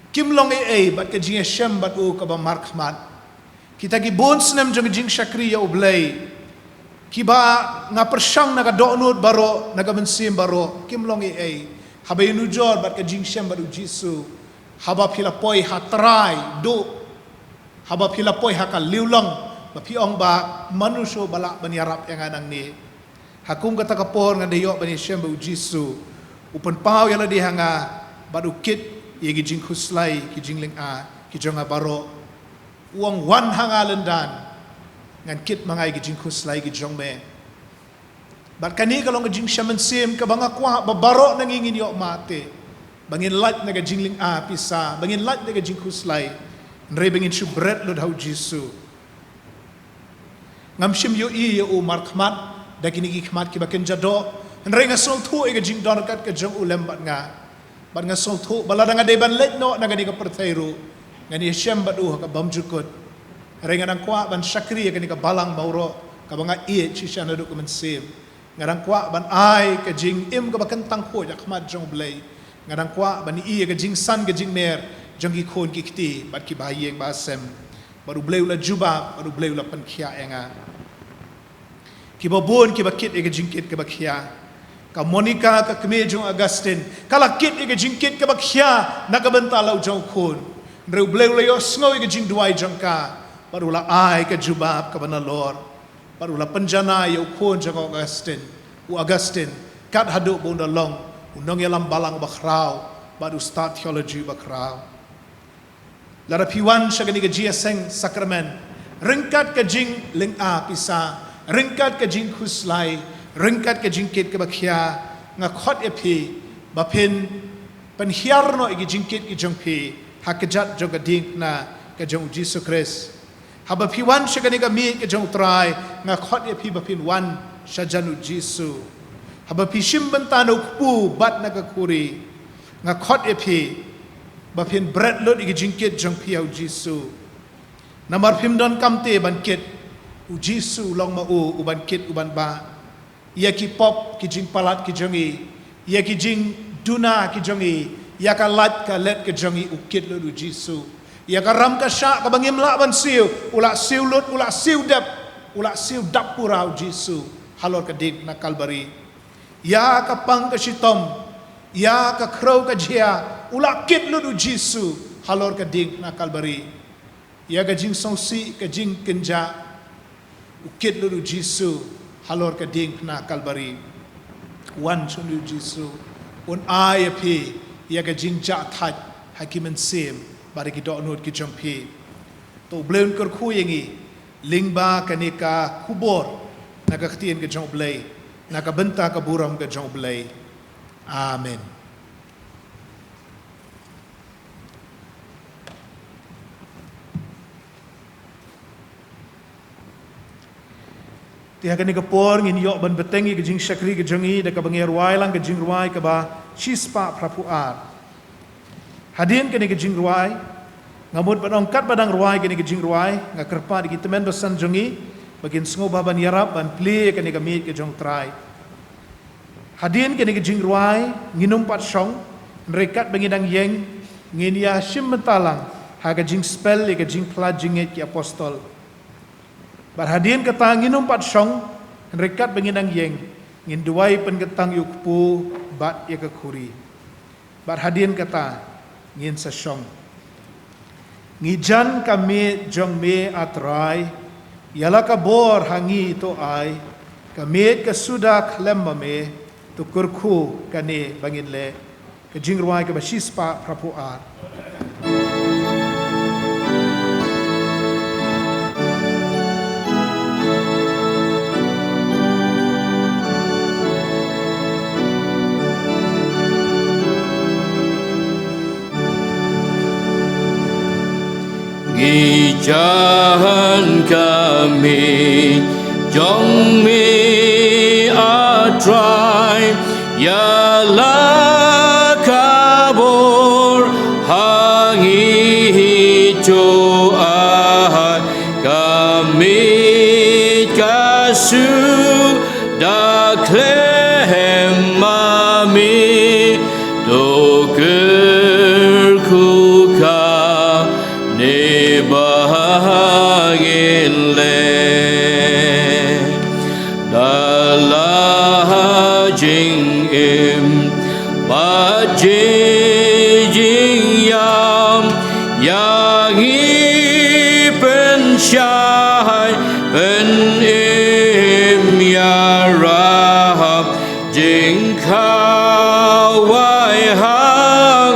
kim long ei ei bad ka jingïashem bad u kaba markhmat. Kita ki bun snem jong ka jingshakri ïa U Blei, kiba nga pyrshang na ka dohnud baroh, na ka mynsiem baroh, kim long ei ei haba ïanujor bad ka jingshem bad u Jisu. Haba phi la poi ha trai duh, haba phi la poi ha ka liulong, ba phi ong ba mano shuh ba lah ban ïarap ïa nga nangne. Ha kum kata ka por nga da ïoh ban ïashem bad u Jisu. U pynpaw ïa lade ha nga bad u kit ïa ki jingkhuslai, ki jinglynga ki jong nga baroh. U ong, wan ha nga lyndan, ngan kit ma nga ïa ki jingkhuslai ki jong me. Bad kane ka long ka jingshah mynsiem kaba nga kwah ba baroh na ngi ngin ïoh mate, ba ngin lait na ka jinglynga pisa, ba ngin lait na ka jingkhuslai, hynrei ba ngin shu bret lut ha U Jisu. Ngam shym ïohi ïa u markhmat da kine ki khmat kiba kynja doh, hynrei nga sngewthuh ïa ka jingdon ryngkat ka jong u lem bad nga. Bad nga sngewthuh ba lada nga dei ban leit noh na kane ka pyrthei ruh, ngan ïashem bad u ha ka bymjukut. Hynrei nga dang kwah ban shakri ïa kane ka balang baroh kaba nga ïeit shisha naduh ka mynsiem. Nga dang kwah ban ai ka jingim kaba kyntang khuid ha khmat jong U Blei. Nga dang kwah ban ïohi ïa ka jingsan ka jingmer jong ki khun ki kti bad kiba ha ïing ba ha sem. Bad U Blei u la jubab, bad U Blei u la pynkhiah ïa nga. Kiba bun kiba kit ïa ka jingkit kaba khia. Ka Monica, ka kmie jong u Augustine, ka la kit ïa ka jingkit kaba khia na ka bynta la u jong u khun. Hynrei U Blei u la ïohsngew ïa ka jingduwai jong ka, bad u la ai ka jubab kaba nalor. Bad u la pynjanai ïa u khun jong u Augustine. U Augustine, kat haduh ba un da long u nongïalam balang uba khraw, bad u stad theology uba khraw. Lada phi wan sha kane ka jingïaseng sakramen ryngkat ka jinglynga pisa, ryngkat ka jingkhuslai, ryngkat ka jingkit kaba khia, nga khot ïa phi ba phin pynhiar noh ïa ki jingkit ki jong phi ha kjat jong ka diengphna ka jong U Jisu Khrist. Haba phi wan sha kane ka miej ka jong U Trai, nga khot ïa phi ba phin wan sha jan U Jisu. Haba phi shim bynta na u kpu bad na ka khuri, nga khot ïa phi ba phin bret lut ïa ki jingkit jong phi ha U Jisu. Namar phim donkam te ban kit, U Jisu u long ma u uban kit uban bah. Ïa ki pop ki jingpalat ki jong ngi, ïa ki jingduna ki jong ngi, ïa ka lait ka let ka jong ngi, u kit lut U Jisu. Ïa ka ram ka shah kaba ngim lah ban siew, u la siew lut, u la siew dep, u la siew dap pura U Jisu halor ka diengphna Kalbari. Ïa ka pang ka shitom, ïa ka khrew ka jia, u la kit lut U Jisu halor ka diengphna Kalbari. Ïa ka jingsngewsih, ka jingkynjah, u kit lut U Jisu halor ka diengphna Kalbari. Wan sha U Jisu, un ai ïa phi ïa ka jingjah thait ha ki mynsiem bad ha ki dohnud ki jong phi. To U Blei un kyrkhu ïa ngi lyngba kane ka khubor na ka ktien ka jong U Blei, na ka bynta ka burom ka jong U Blei. Amen. Te ha kane ka por ngin ïoh ban bteng ïa ka jingshakri ka jong ngi da kaba ngi rwai lang ka jingrwai kaba shispah phraphew ar. Hadien kane ka jingrwai, nga mut ban ong katba dang rwai kane ka jingrwai, nga kyrpad ïa ki tymmen basan jong ngi ba kin sngewbha ban ïarap ban plie ïa kane ka miej ka jong U Trai. Hadien kane ka jingrwai ngin ym pat shong, hynrei katba ngi dang ïeng ngin ïa shim bynta lang ha ka jingspell ïa ka Jingphla Jingngeit ki Apostol. Bad hadien kata ngin ym pat shong, hynrei katba ngi dang ïeng ngin duwai pynkyntang ïa u kpu bad ïa ka khuri. Bad hadien kata ngin sa shong. Ngi jan ka miej jong me, A Trai, ïa la ka bor ha ngi to ai, ka miej ka suda khlem ma me, to kyrkhu kane ba ngin leh. Ka jingrwai kaba shispah phraphew ar. Ngi jan ka miej jong me, A Trai, ïa la ka bor ha ngi to ai, ka miej ka suda khlem ma me, to kyrkhu kane ba ngin leh. Da la jingim bad jingïam, ïa ngi pynshai pynim ïarap, jingkhawai ha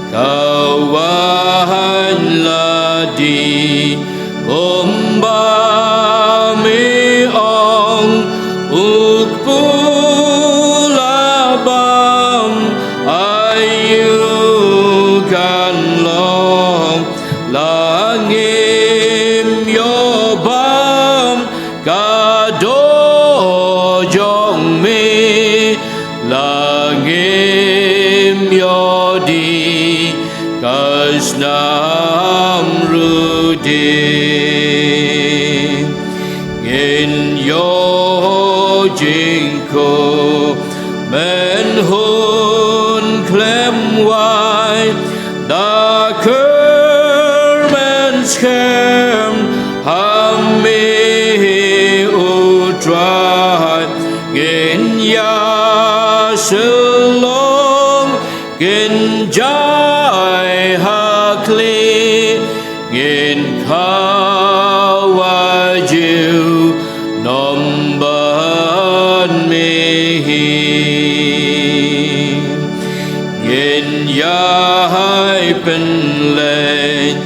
Ka wan la dih kumba me ong, u kpu la bam, aïu kan long, la ngim ïoh bam, ka doh jong me, la ngim ïoh dih, ka snam ruh dih. Ngin ïoh jingkhuid, men hun khlem wai, da kyrmen skhem ha me, u Trai. Ngin ïa sylloh, ngin jai ha khlieh, ngin khawa junom bad me hi. Ngin ïai pynleit,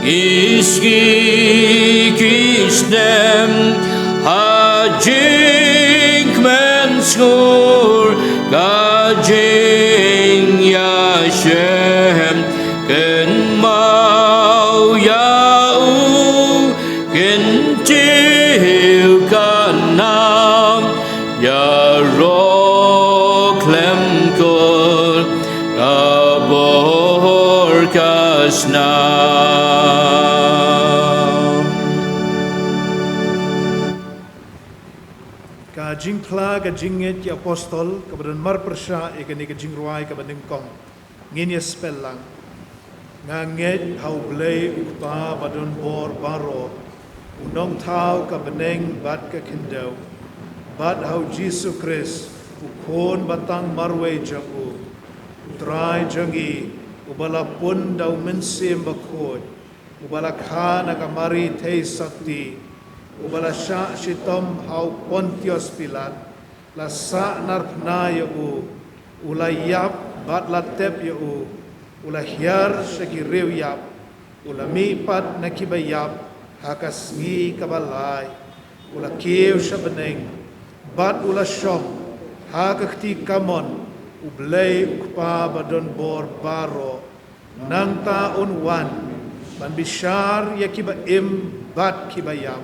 ki sngi ki snem, ha jingkmen sngur, ka jingïashem, kynmaw ïa u, kyntiew ka nam, ïaroh khlem kut, ka bor ka snam. Ka jingphla ka jingngeit ki apostol, kaba don marpyrshah ïa kane ka jingrwai kaba nyngkong. Ngin ïa spell lang. Nga ngeit ha U Blei U Kpa ba don bor baroh, u nongthaw ka bneng bad ka khyndew, bad ha U Jisu Khrist, u Khun ba tang marwei jong u, U Trai jong ngi, uba la pun da U Mynsiem Bakhuid, uba la kha na ka Mari Thei Sakti, uba la shah shitom ha u Pontius Pilat, la sahnarphna ïa u, u la ïap bad la tep ïa u, u la hiar sha ki riewïap, u la mihpat na kiba ïap ha ka sngi kaba lai, u la kiew sha bneng, bad u la shong ha ka kti kamon U Blei U Kpa ba don bor baroh. Nangta un wan ban bishar ïa kiba im bad kiba ïap.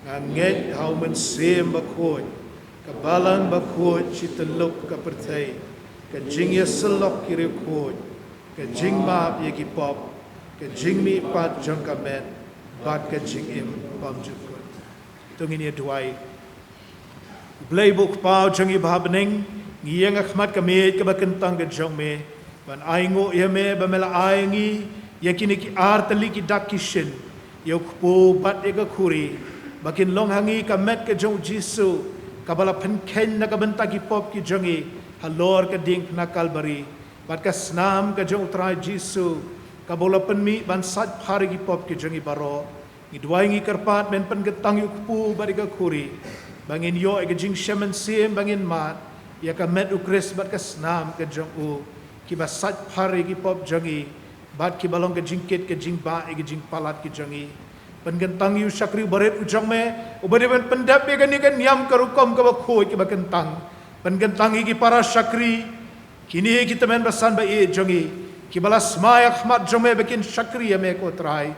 Nga ngeit ha U Mynsiem Bakhuid, ka Balang Bakhuid shi tyllup ka pyrthei, ka jingïasyllok ki riewkhuid, ka jingmap ïa ki pop, ka jingmihpat jong ka met, bad ka jingim bymjukut. To ngin ïa duwai. Blei ba u Kpa jong ngi ba ha bneng, ngi ïeng ha khmat ka miej kaba kyntang ka jong me, ban ainguh ïa me ba me la ai ngi ïa kine ki ar tylli ki dak ki shin, ïa u kpu bad ïa ka khuri, ba kin long ha ngi ka met ka jong u Jisu, kaba la pynkheiñ na ka bynta ki pop ki jong ngi halor ka diengphna Kalbari, bad ka snam ka jong u Trai Jisu, kaba u la pynmih ban sait phar ïa ki pop ki jong ngi baroh. Ngi duwai ngi kyrpad men pynkyntang ïa u kpu bad ïa ka khuri, ba ngin ïoh ïa ka jingshem mynsiem, ba ngin mad ïa ka met u Khrist bad ka snam ka jong u, kiba sait phar ïa ki pop jong ngi, bad kiba long ka jingkit ka jingbah ïa ka jingpalat ka jong ngi. Pynkyntang ïa u shakri u barit u jong me, uba dei ban pyndep ïa kane ka niam ka rukom kaba khuid kaba kyntang. Pynkyntang ïa ki para shakri, kine ki tymmen basan ba ïeit jong ngi, kiba la smai ha khmat jong me ba kin shakri ïa me ko Trai.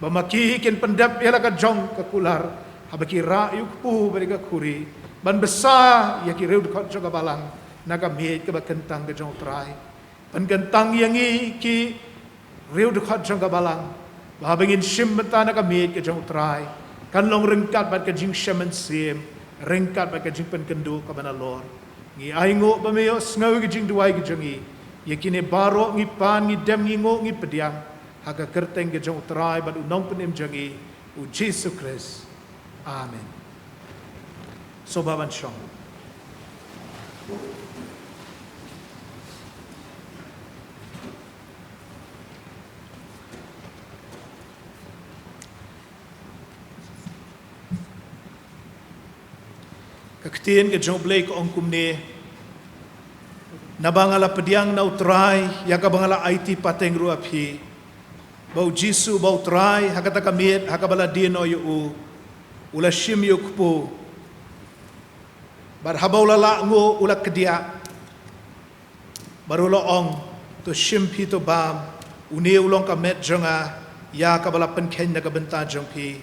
Ba ma ki kin pyndep ïa la ka jong ka kular, haba ki rah ïa u kpu bad ïa ka khuri, ban bsa ïa ki riewdkhot jong ka balang na ka miej kaba kyntang ka jong u Trai. Pynkyntang ïa ngi ki riewdkhot jong ka balang, ba haba ngin shim bynta na ka miej ka jong u Trai, kan long ryngkat bad ka jingshem mynsiem, ryngkat bad ka jingpynkynduh kaba nalor. Ngi ainguh ba me ïohsngew ïa ka jingduwai ka jong ngi. Ïa kine baroh ngi pan, ngi dem, ngi nguh, ngi pdiang ha ka kyrteng ka jong u Trai bad u Nongpynim jong ngi, u Jisu Khrist. Amen. Sngewbha ban shong. Ka ktien ka jong u Blei ka ong kumne. Naba nga la pdiang na U Trai ïa kaba nga la aiti pateng ruh ha phi, ba U Jisu uba U Trai, ha kata ka miet ha kaba la die noh ïa u, u la shim ïa u kpu. Bad haba u la lah nguh, u la kdiah, bad u la ong, "To shim phi, to bam, une u long ka met jong nga, ïa kaba la pynkheiñ na ka bynta jong phi.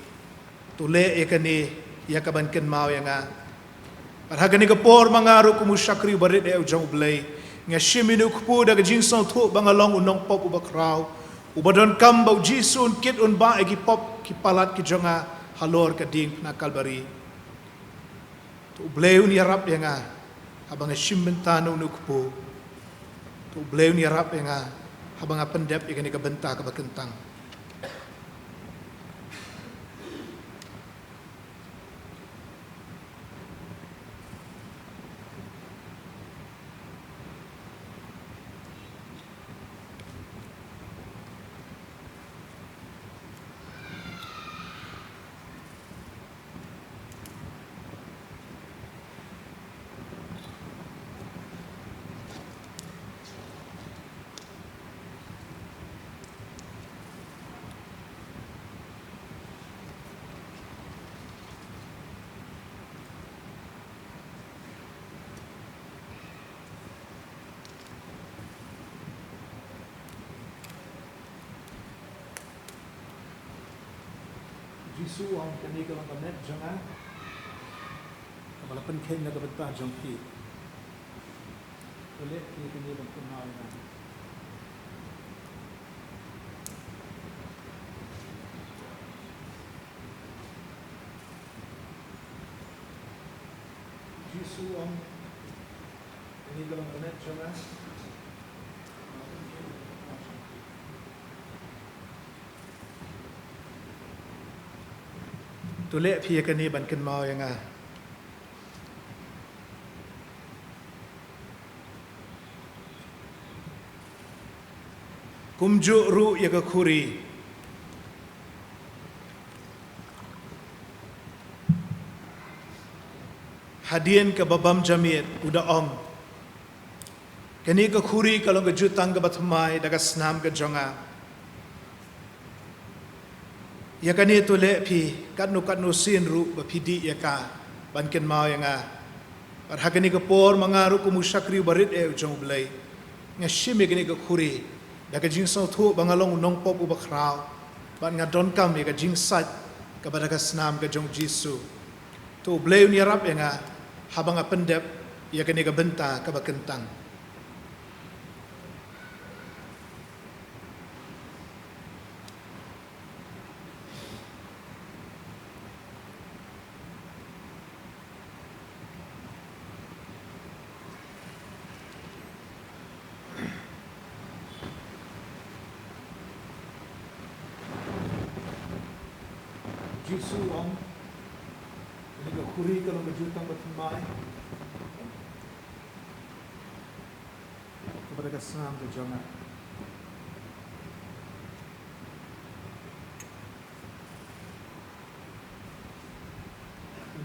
To leh ïa kane ïa kaban kynmaw ïa nga." Bad ha kane ka por ma nga ruh kum u shakri uba rit eh u jong U Blei, nga shim ïa une u kpu da ka jingsngewthuh ba nga long u nongpop uba khraw, uba donkam ba U Jisu un kit, un bah ïa ki pop ki palat ki jong nga halor ka diengphna Kalbari. To U Blei un ïarap ïa nga haba nga shim bynta na une u kpu. To U Blei un ïarap ïa nga haba nga pyndep ïa kane ka bynta kaba kyntang. Jisu u ong, "Kane ka long ka met jong nga, kaba la pynkheiñ na ka bynta jong phi. To leh phi ïa kane ban kynmaw ïa nga." Jisu u ong, "Kane ka long ka met jong nga." To leh phi ïa kane ban kynmaw ïa nga. Kumjuh ruh ïa ka khuri. Hadien kaba bam jamiet u da ong, "Kane ka khuri ka long ka jutang kaba thymmai da ka snam ka jong nga. Ïa kane to leh phi katno katno sien ruh ba phi dih ïa ka ban kynmaw ïa nga." Bad ha kane ka por ma nga ruh kum u shakri uba rit eh u jong U Blei, nga shim ïa kane ka khuri da ka jingsngewthuh ba nga long u nongpop uba khraw, bad nga donkam ïa ka jingsait kaba da ka snam ka jong U Jisu. To U Blei un ïarap ïa nga haba nga pyndep ïa kane ka bynta kaba kyntang. Jisu u ong, "Kane ka khuri ka long ka jutang ba thymmai kaba da ka snam ka jong nga.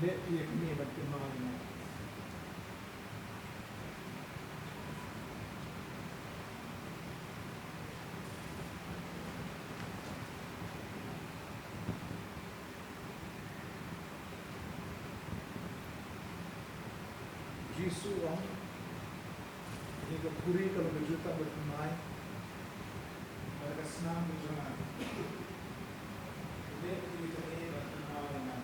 Leh phi ïa kane ban kynmaw ïa nga." Jisu u ong, "Kane ka khuri ka long ka jutang ba thymmai da ka snam ka jong nga. Leh phi ïa kane ban kynmaw ïa nga."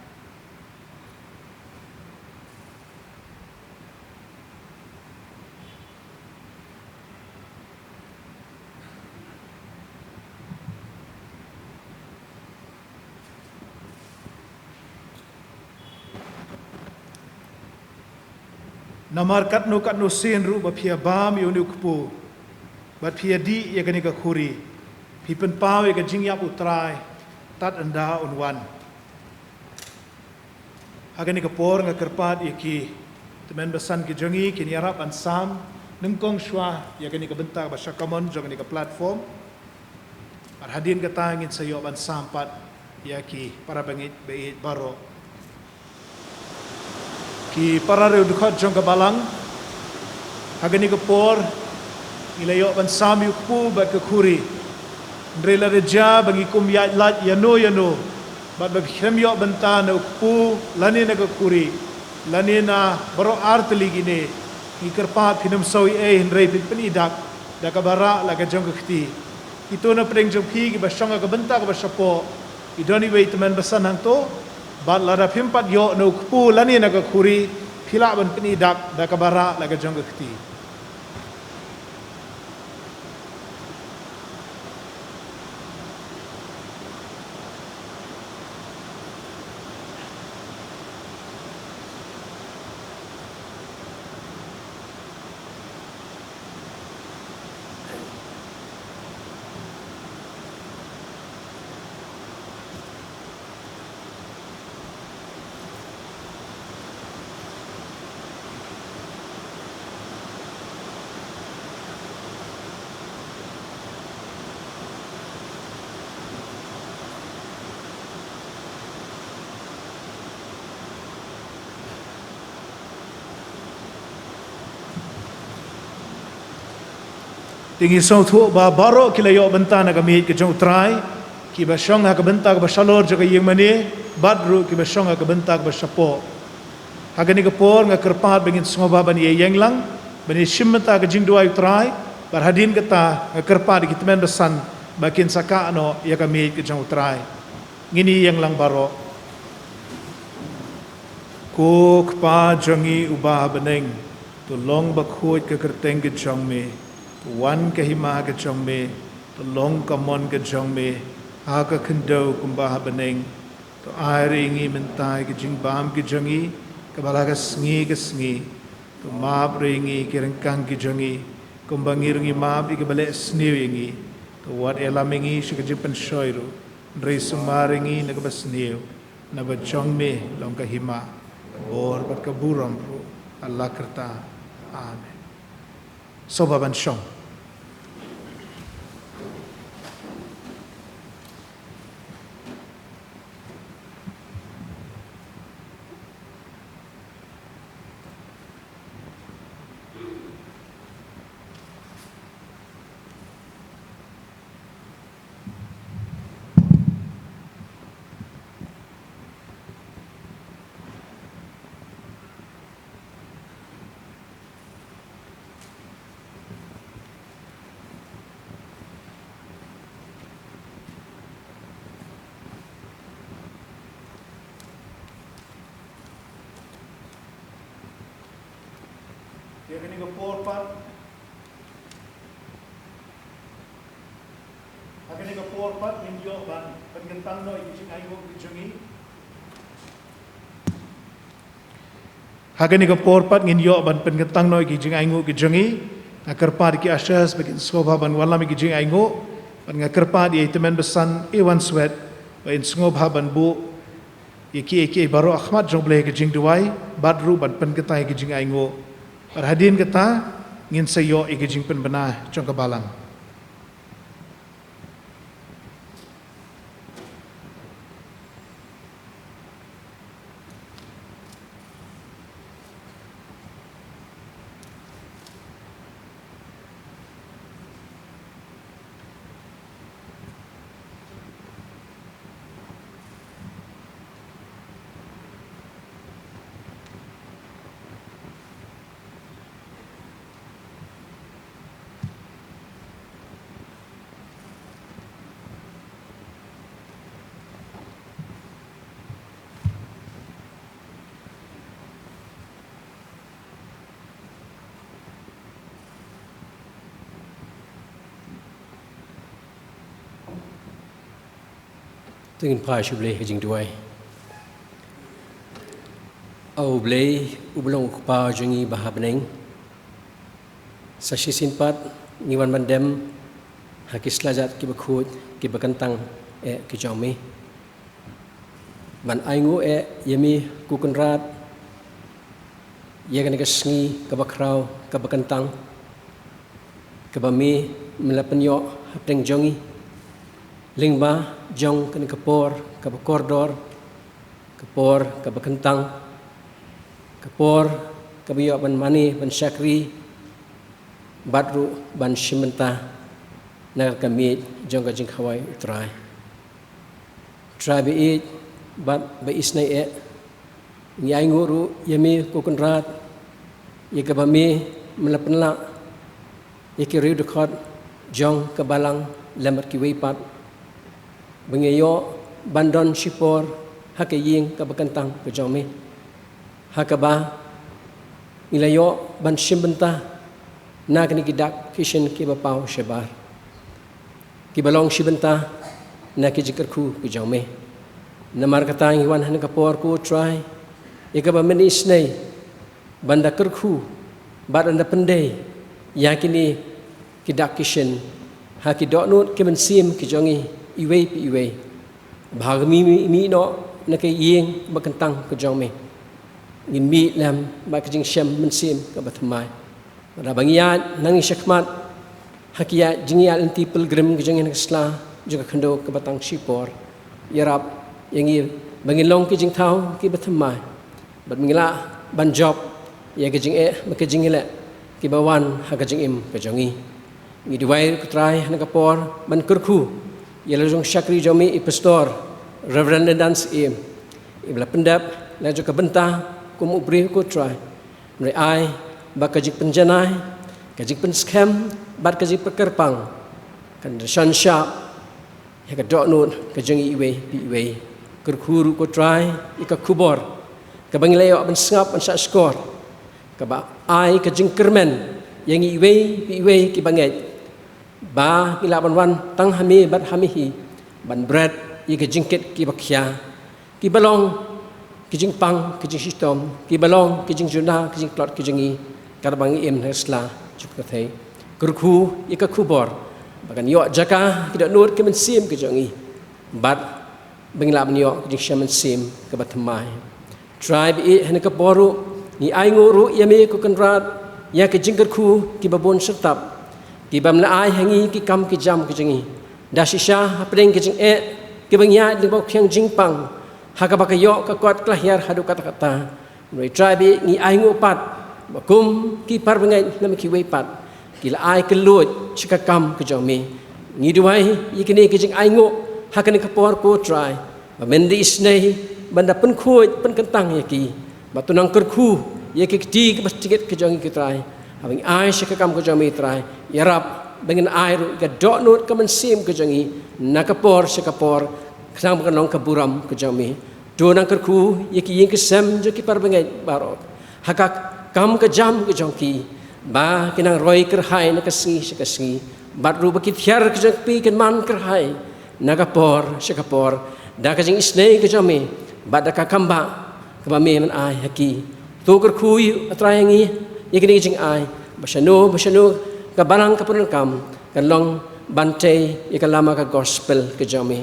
Namar katno katno sien ruh ba phi ïa bam ïa une u kpu, bad phi ïa dih ïa kane ka khuri, phi pynpaw ïa ka jingïap U Trai tad ynda un wan. Ha kane ka por nga kyrpad ïa ki tymmen basan ki jong ngi kin ïarap ban sam nyngkong shuwa ïa kane ka bynta ba sha kamon jong kane ka platform. Bad hadien kata ngin sa ïoh ban sam pat ïa ki para bangeit baieit baroh. Ki para riewdkhot jong ka balang, ha kane ka por Ngi la ïoh ban sam ïa u kpu bad ka khuri. Hynrei lada jia ba ngi kum ïaid lait ïano ïano bad ba phi khlem ïoh bynta na u kpu lane na ka khuri lane na baroh ar tylli kine, ngi kyrpad phin ym sngew ei ei hynrei phin pyni dak da kaba rah la ka jong ka kti. Kito na pdeng jong phi kiba shong ha ka bynta kaba shapoh, ki don iwei i tymmen basan hangto, bad lada phim pat ïoh na u kpu lane na ka khuri, phi lah ban pyni dak da kaba rah la ka jong ka kti. Te ngi sngewthuh ba baroh ki la ïoh bynta na ka miej ka jong U Trai, kiba shong ha ka bynta kaba shalor jong ka ïingmane, bad ruh kiba shong ha ka bynta kaba shapoh. Ha kane ka por nga kyrpad ba ngin sngewbha ban ïa ïeng lang ban ïa shim bynta ka jingduwai U Trai, bad hadien kata nga kyrpad ïa ki tymmen basan ba kin sa kah noh ïa ka miej ka jong U Trai. Ngin ïa ïeng lang baroh. Ko Kpa jong ngi uba ha bneng, to long bakhuid ka kyrteng ka jong me, to wan ka hima ka jong me, to long ka mon ka jong me ha ka khyndew kumba ha bneng. To ai ruh ïa ngi mynta ka jingbam ka jong ngi kaba la ka sngi ka sngi. To map ruh ïa ngi ki ryngkang ki jong ngi kumba ngi ruh ngi map ïa kiba leh sniew ïa ngi. To wat ïalam ïa ngi sha ka jingpynshoi ruh, hynrei sumar ïa ngi na kaba sniew. Naba jong me long ka hima, ka bor bad ka burom ruh ha la karta. Amen. Sngewbha ban shong. Ïa kane ka por pat, ha kane ka por pat ngin ïoh ban pynkyntang noh ïa ki jingainguh ki jong ngi. Ha kane ka por pat ngin ïoh ban pynkyntang noh ïa ki jingainguh ki jong ngi. Nga kyrpad ïa ki ushers ba kin sngewbha ban wallam ïa ki jingainguh. Bad nga kyrpad ïa i tymmen basan Ewan Swet ba in sngewbha ban buh ïa kiei kiei baroh ha khmat jong U Blei ha ka jingduwai, bad ruh ban pynkyntang ïa ki jingainguh. Bad hadien kata ngin sa ïoh ïa ka jingpynbna jong ka balang. To ngin phai sha U Blei ha ka jingduwai. A U Blei, uba long U Kpa jong ngi ba ha bneng, sa shisien pat ngi wan ban dem ha ki slajat kiba khuid kiba kyntang eh ki jong me. Ban ainguh eh ïa me ko Kynrad ïa kane ka sngi kaba khraw kaba kyntang kaba me me la pynïoh hapdeng jong ngi, lyngba jong kane ka por kaba kordor, ka por kaba kyntang, ka por kaba ïoh ban mane ban shakri bad ruh ban shim bynta na ka miej jong ka jingkhawai u Trai. Trai ba ïeit bad ba isynei eh, ngi ainguh ruh ïa me ko Kynrad, ïa kaba me me la pynlah ïa ki riew dkhot jong ka balang lem bad kiwei pat ba ngi ïoh ban don shipor ha ka ïing kaba kyntang ka jong me, ha kaba ngi la ïoh ban shim bynta na kine ki dak ki shin kiba paw shabar, kiba long shi bynta na ki jingkyrkhu ki jong me. Namar kata ngi wan ha kane ka por ko Trai, ïa kaba men isynei ban da kyrkhu bad ban da pyndei ïa kine ki dak ki shin ha ki dohnud ki mynsiem ki jong ngi iwei pa iwei. Ba ha ka mih, mih, mih noh na ka ïing ba kyntang ka jong me, ngin mih lem bad ka jingshem mynsiem kaba thymmai. Lada ba ngi ïaid nangne shakhmat ha ki ïa jingïaid lynti pilgrim ki jong ngi na ka sla jong ka khyndew kaba tang shipor, ïarap ïa ngi ba ngin long ki jingthaw kiba thymmai bad ba ngin lah ban jop ïa ka jingeh bad ka jingïaleh kiba wan ha ka jingim ka jong ngi. Ngi duwai ko Trai ha kane ka por ban kyrkhu ïa la jong shakri jong me i Pastor Reverend Lendan Syiem, iba la pyndep la jong ka bynta kum u briew ko Trai. Hynrei ai ba ka jingpynjanai, ka jingpynskhem bad ka jingpynkyrpang kan da shan shah ïa ka dohnud ka jong ngi iwei pa iwei. Kyrkhu ruh ko Trai ïa ka khubor kaba ngi la ïoh ban sngap ban sngap shkor, kaba ai ka jingkyrmen ïa ngi iwei pa iwei kiba ngeit ba ngi lah ban wan tang ha me bad ha me hi ban bret ïa ka jingkit kiba khia, kiba long ki jingpang, ki jingshitom, kiba long ki jingjuna, ki jingtlot ki jong ngi katba ngi im ha ka sla jong ka pyrthei. Kyrkhu ïa ka khubor ba kan ïoh jaka ki dohnud ki mynsiem ki jong ngi bad ba ngi lah ban ïoh ka jingshem mynsiem kaba thymmai. Trai ba ïeit, ha kane ka por ruh ngi ainguh ruh ïa me ko Kynrad ïa ki jingkyrkhu kiba bun syrtap kiba me la ai ha ngi, ki kam ki jam ki jong ngi. Da shisha hapdeng ki jingeh kiba ngi ïaid lyngba u khñiang jingpang ha kaba ka ïoh ka kot ka la hiar haduh katta katta. Hynrei Trai ba ïeit, ngi ainguh pat ba kum ki para bangeit na me kiwei pat ki la ai kylluid sha ka kam ka jong me. Ngi duwai ïa kine ki jingainguh ha kane ka por ko Trai ba men da isynei ban da pynkhuid pynkyntang ïa ki, ba to nang kyrkhu ïa ki kti kiba sngewtynnat ka jong ngi ko Trai. Haba ngi ai sha ka kam ka jong me Trai, ïarap ba ngin ai ruh ïa ka dohnud ka mynsiem ka jong ngi na ka por sha ka por, khnang ba kan long ka burom ka jong me. To nang kyrkhu ïa ki ïing ki sem jong ki para bangeit baroh ha ka kam ka jam ka jong ki, ba ki nang roi kyrhai na ka sngi sha ka sngi, bad ruh ba ki thiar ka jong ki kan man kyrhai na ka por sha ka por da ka jingisynei ka jong me bad da ka kam ba kaba me men ai ha ki. To kyrkhu ïa, Trai, ïa ngi ïa kine ki jingai, ba shano ba shano ka balang ka pyndonkam kan long ban tei ïa ka lama ka gospel ka jong me.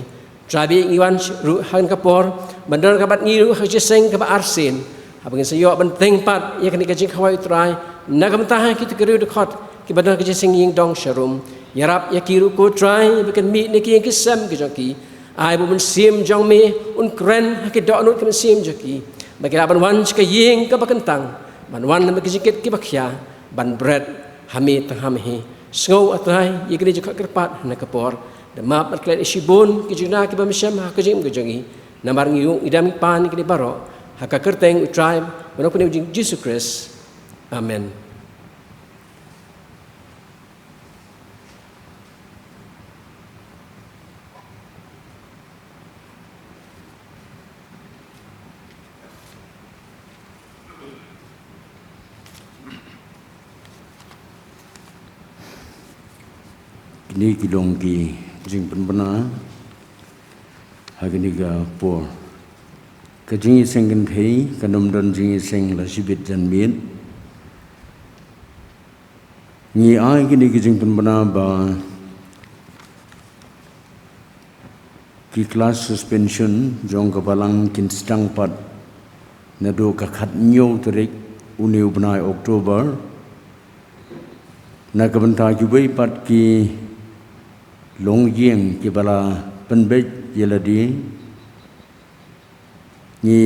Trai ba ïeit, ngi wan ruh ha kane ka por ban don ka bad ngi ruh ha ka jingïaseng kaba arsien, haba ngin sa ïoh ban teng pat ïa kane ka jingkhawai Trai na ka bynta ha kito ki riew dkhot kiba don ka jingïaseng ïing dong sharum. Ïarap ïa ki ruh ko Trai ba kin mih na ki ïing ki sem ki jong ki. Ai ba u Mynsiem jong me un kren ha ki dohnud ka mynsiem jong ki, ba ki lah ban wan sha ka ïing kaba kyntang, ban wan na ka jingkit kiba khia, ban bret ha me tang ha me hi. Sngew, A Trai, ïa kine ki jingkhot kyrpad ha kane ka por. Da map bad klet ïa shibun ki jingna kiba mynshem ha ka jingim ka jong ngi. Namar ngi ïoh, ngi dam, ngi pan ïa kine baroh ha ka kyrteng u Trai bad u Nongpynim jong ngi Jisu Khrist. Amen. Kine ki long ki jingpynbna ha kane ka por. Ka jingïaseng kynthei kan ym don jingïaseng la shibit janmiet. Ngi ai kine ki jingpynbna ba ki class suspension jong ka balang kin sdang pat naduh ka khathynñiew tarik une u bnai October, na ka bynta kiwei pat ki longïing kiba la pynbeit ïa lade. Ngi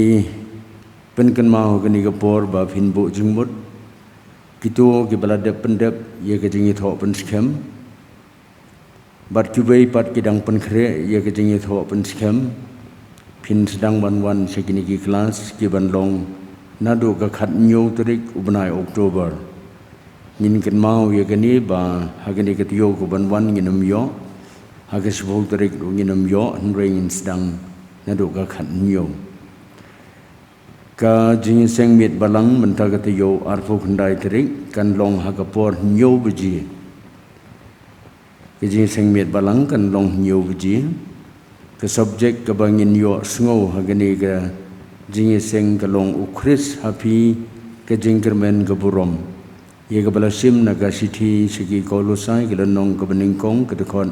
pynkynmaw ha kane ka por ba phin buh jingmut Kito kiba la dep pyndep ïa ka jingïathoh pynskhem bad kiwei pat ki dang pynkhreh ïa ka jingïathoh pynskhem, phin sdang ban wan sha kine ki klas kiban long naduh ka khathynñiew tarik u bnai October. Ngin kynmaw ïa kane ba ha kane ka taïew kaban wan ngin ym ïoh, ha ka shiphew tarik ruh ngin ym ïoh, hynrei ngin sdang naduh ka khathynñiew. Ka jingïaseng miet balang mynta ka taïew arphew khyndai tarik kan long ha ka por hynñiew baje. Ka jingïaseng miet balang kan long hynñiew baje. Ka subject kaba ngin ïoh sngew ha kane ka jingïaseng ka long U Khrist ha phi ka jingkyrmen ka burom. Ïa kaba la shim na ka shithi sha ki Kolosai ka lynnong kaba nyngkong ka dkhot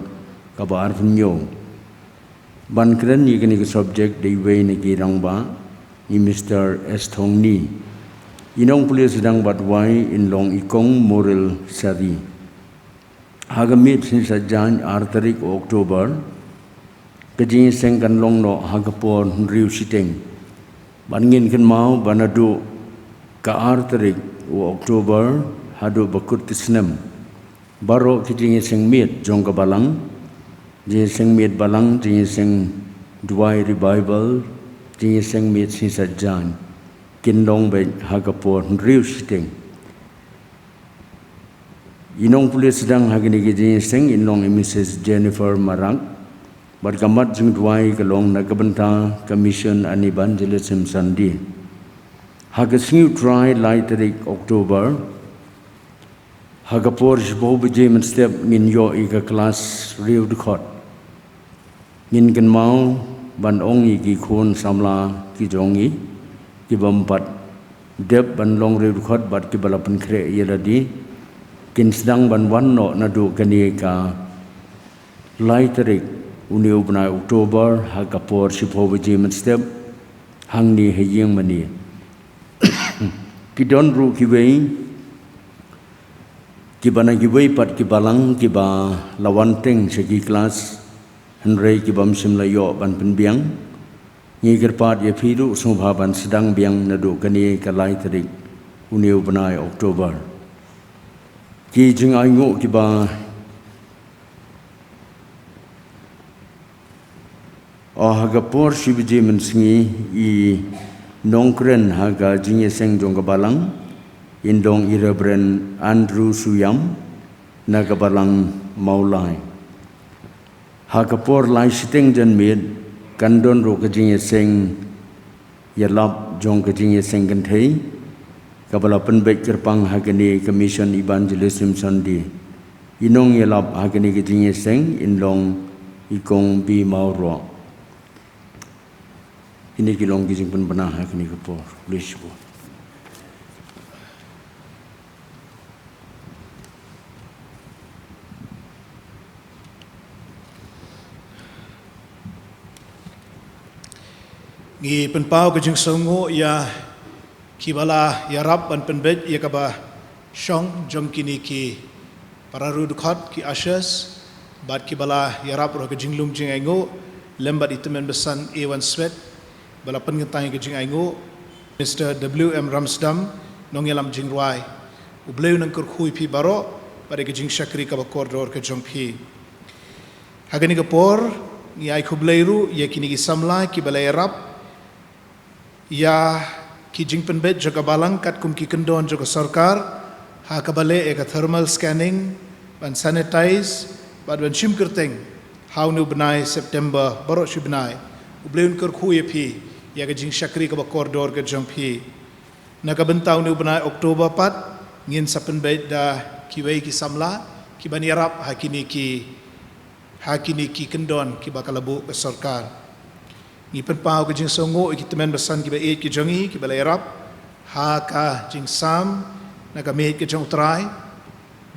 kaba arphew hynñiew. Ban kren ïa kane ka subject dei uwei na ki rangbah, i Mister S Thongni. I nongpule sdang bad duwai in long i Kong Moril Sari. Ha ka miet shisha jaiñ ar tarik October, ka jingïaseng kan long noh ha ka por hynriew shiteng. Bad ngin kynmaw ba naduh ka ar tarik u October haduh ba kut ka snem, baroh ki jingïaseng miet jong ka balang, jingïaseng miet balang, jingïaseng duwai revival, jingïaseng miet shisha jaiñ, kin long beit ha ka por hynriew shiteng. I nongpule sdang ha kane ka jingïaseng in long i Missus Jennifer Marak. Bad ka mat jingduwai ka long na ka bynta ka Mission and Evangelism Sunday. Ha ka sngi U Trai lai tarik October, ha ka por shiphew baje mynstep ngin ïoh ïa ka klas riew dkhot. Ngin kynmaw ban ong ïa ki khun samla ki jong ngi, ki bym pat dep ban long riew dkhot bad kiba la pynkhreh ïa lade, kin sdang ban wan noh naduh kane ka lai tarik une u bnai October ha ka por shiphew baje mynstep hangne ha ïing mane. Ki don ruh kiwei kiba na kiwei pat ki balang kiba la wan teng sha ki klas, hynrei ki bym shym la ïoh ban pynbiang. Ngi kyrpad ïa phi ruh sngewbha ban sdang biang naduh kane ka lai tarik une u bnai October. Ki jingainguh kiba, oh, ha ka por shi baje mynsngi i nongkren ha ka jingïaseng jong ka balang in long i Reverend Andrew Suyam na ka balang Mawlai. Ha ka por lai shiteng janmiet kan don ruh ka jingïaseng ïalap jong ka jingïaseng kynthei kaba la pynbeit kyrpang ha kane ka Mission Evangelism Sunday. I nongïalap ha kane ka jingïaseng in long i Kong B Mawroh. Kine ki long ki jingpynbna ha kine ki por. Khublei shibun. Ngi pynpaw ka jingsngewnguh ïa kiba la ïarap ban pynbeit ïa kaba shong jong kine ki para riewdkhot, ki ushers, bad kiba la ïarap ruh ka jinglum jingainguh lem bad i tymmen basan A one Swet ba la pynkyntait ka jingainguh, Mister W M Ramsdam, nongïalam jingrwai. U Blei un nang kyrkhu ïa phi baroh bad ïa ka jingshakri kaba kordor ka jong phi. Ha kane ka por ngi ai khublei ruh ïa kine ki samla kiba la ïarap ïa ki jingpynbeit jong ka balang katkum ki kyndon jong ka sorkar, ha kaba leh ïa ka thermal scanning, ban sanitize bad ban shim kyrteng ha une u bnai September baroh shi bnai. U Blei un kyrkhu ïa phi ïa ka jingshakri kaba kordor ka jong phi. Na ka bynta une u bnai October pat ngin sa pynbeit da kiwei ki samla kiban ïarap ha kine ki ha kine ki kyndon kiba ka la buh ka sorkar. Ngi pynpaw ka jingsngewnguh ïa ki tymmen basan kiba ïeit ki jong ngi kiba la ïarap ha ka jingsam na ka miej ka jong U Trai.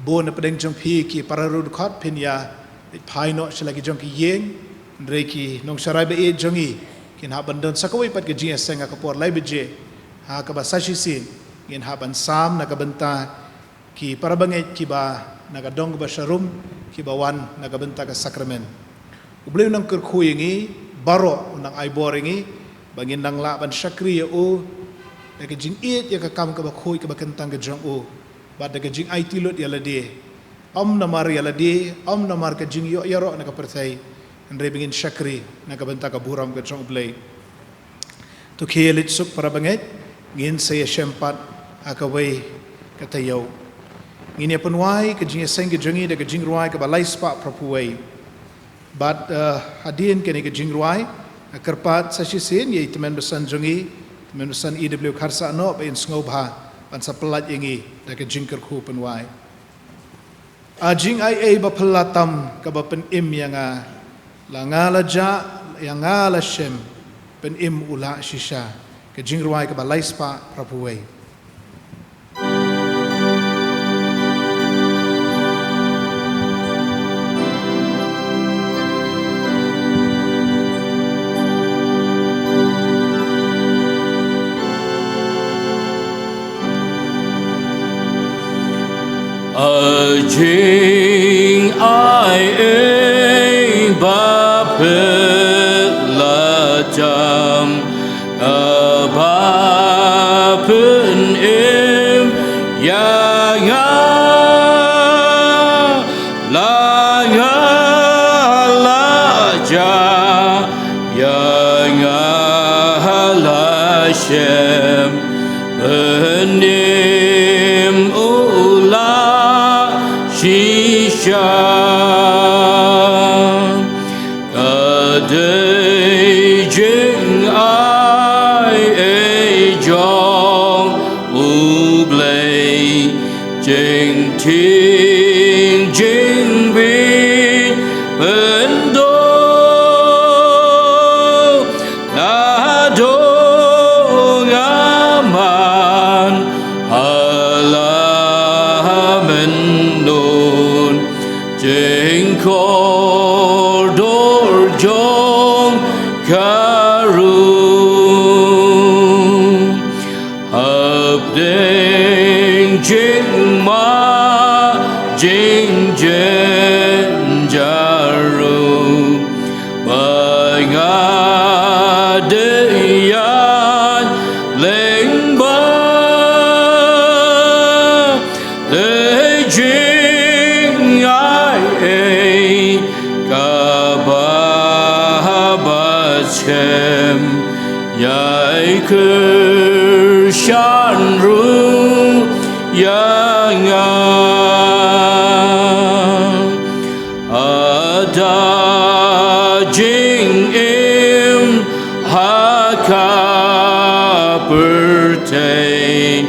Bun na pdeng jong phi ki para riewdkhot phin ïa leit phai noh sha la ki jong ki ïing, hynrei ki nongsharai ba ïeit jong ngi kin hap ban don sa kawei pat ka jingïaseng ha ka por lai baje, ha kaba sa shisien ngin hap ban sam na ka bynta ki para bangeit kiba na ka dong kaba sharum kiba wan na ka bynta ka sakramen. U Blei un nang kyrkhu ïa ngi baroh, un nang ai bor ïa ngi ba ngin nang lah ban shakri ïa u da ka jingïeit ïa ka kam kaba khuid kaba kyntang ka jong u. bad da ka jingaiti lut ïa lade, ym namar ïa lade, ym namar ka jingïoh ïaroh na ka pyrthei, hynrei ba ngin shakri na ka bynta ka burom ka jong U Blei. To khie leit suk para bangeit, ngin sa ïashem pat ha kawei ka taïew. Ngin ïa pynwai ka jingïaseng ka jong ngi da ka jingrwai kaba lai spah phra phew wei. Bad, eh, hadien kane ka jingrwai, nga kyrpad sa shisien ïa i tymmen basan jong ngi, tymmen basan E W Kharsahnoh, ba in sngewbha ban sa pyllait ïa ngi da ka jingkyrkhu pynwai. A jingaiei ba phylla tam kaba pynim ïa nga, la nga la jah, ïa nga la shem, pynim u lah shisha. Ka jingrwai kaba lai spah phra phew wei. A jingaiei ba phylla tam, kaba pynim ïa nga, la nga la jah, ïa nga la shem, pynim u lah shisha. Ka dei jingaiei jong U Blei, jingtieng jingbieit pynduh, naduh nga man ha la mynnun, jingkordor jong ka rum, hapdeng jingma jingjynjar ruh, ba nga dei ïaid lyngba. Dei jingaiei kaba bad skhem, ïai kyrshan ruh ïa nga. Ada jingim ha ka pyrthei,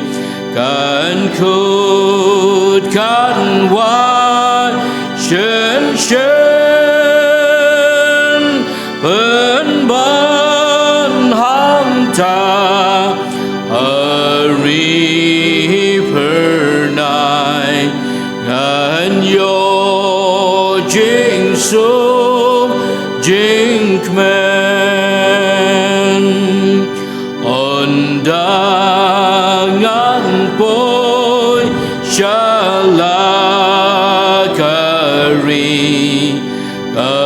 kan kut kan wai shen shen, pynban hangta ha ri phyrnai, ngan ïoh jingsuk jingkmen. Ynda ngan poi sha la ka ri, ka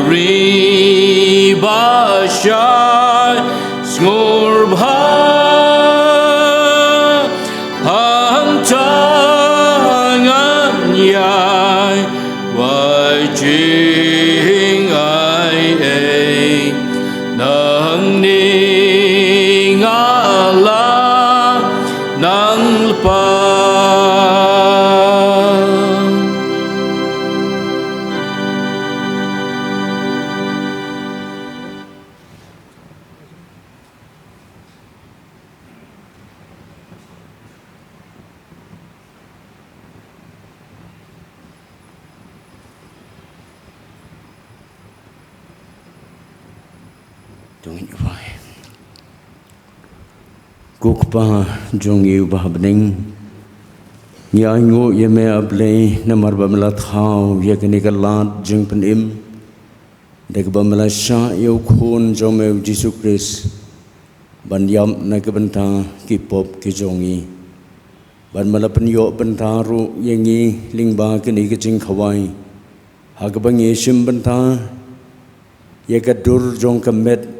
ri ba shai sngewbha, hangta ngan ïai wai jingaiei, nangne nga la nang lypa. To ngin ïa wai. Ko Kpa jong ngi uba ha bneng, ngi ainguh ïa me, A Blei, namar ba me la thaw ïa kane ka lad jingpynim da kaba me la shah ïa u Khun jong me, U Jisu Khrist, ban ïap na ka bynta ki pop ki jong ngi. Bad me la pynïoh bynta ruh ïa ngi lyngba kane ka jingkhawai, ha kaba ngi shim bynta ïa ka dur jong ka met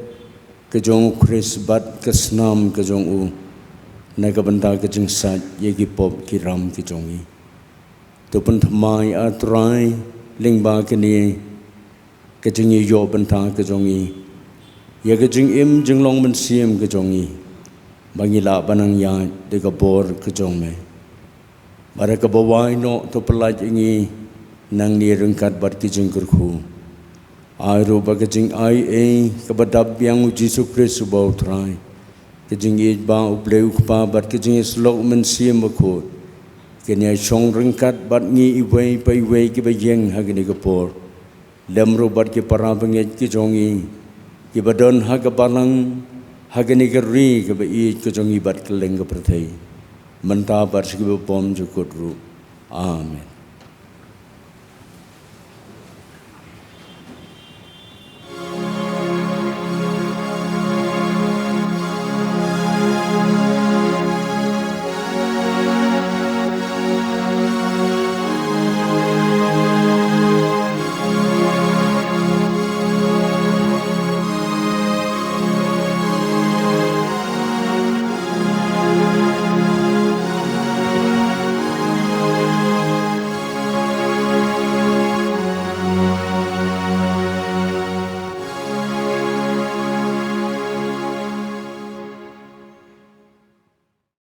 ka jong U Khrist bad ka snam ka jong u. na ka bynta ka jingsait ïa ki pop ki ram ki jong ngi. To pynthymmai, A Trai, lyngba kane ka jingïoh bynta ka jong ngi ïa ka jingim jinglong mynsiem ka jong ngi, ba ngi lah ban nang ïaid da ka bor ka jong me. Bad ha kaba wai noh, to pyllait ïa ngi nangne ryngkat bad ki jingkyrkhu. Ai ruh ba ka jingai ei kaba dap biang U Jisu Khrist uba U Trai, ka jingïeit ba U Blei U Kpa bad ka jingïasyllok U Mynsiem Bakhuid, kin ïa shong ryngkat bad ngi iwei pa iwei kiba ïeng ha kane ka por, lem ruh bad ki para bangeit ki jong ngi kiba don ha ka balang, ha kane ka ri kaba ïeit ka jong ngi bad kylleng ka pyrthei, mynta bad sha kiba bymjukut ruh. Amen.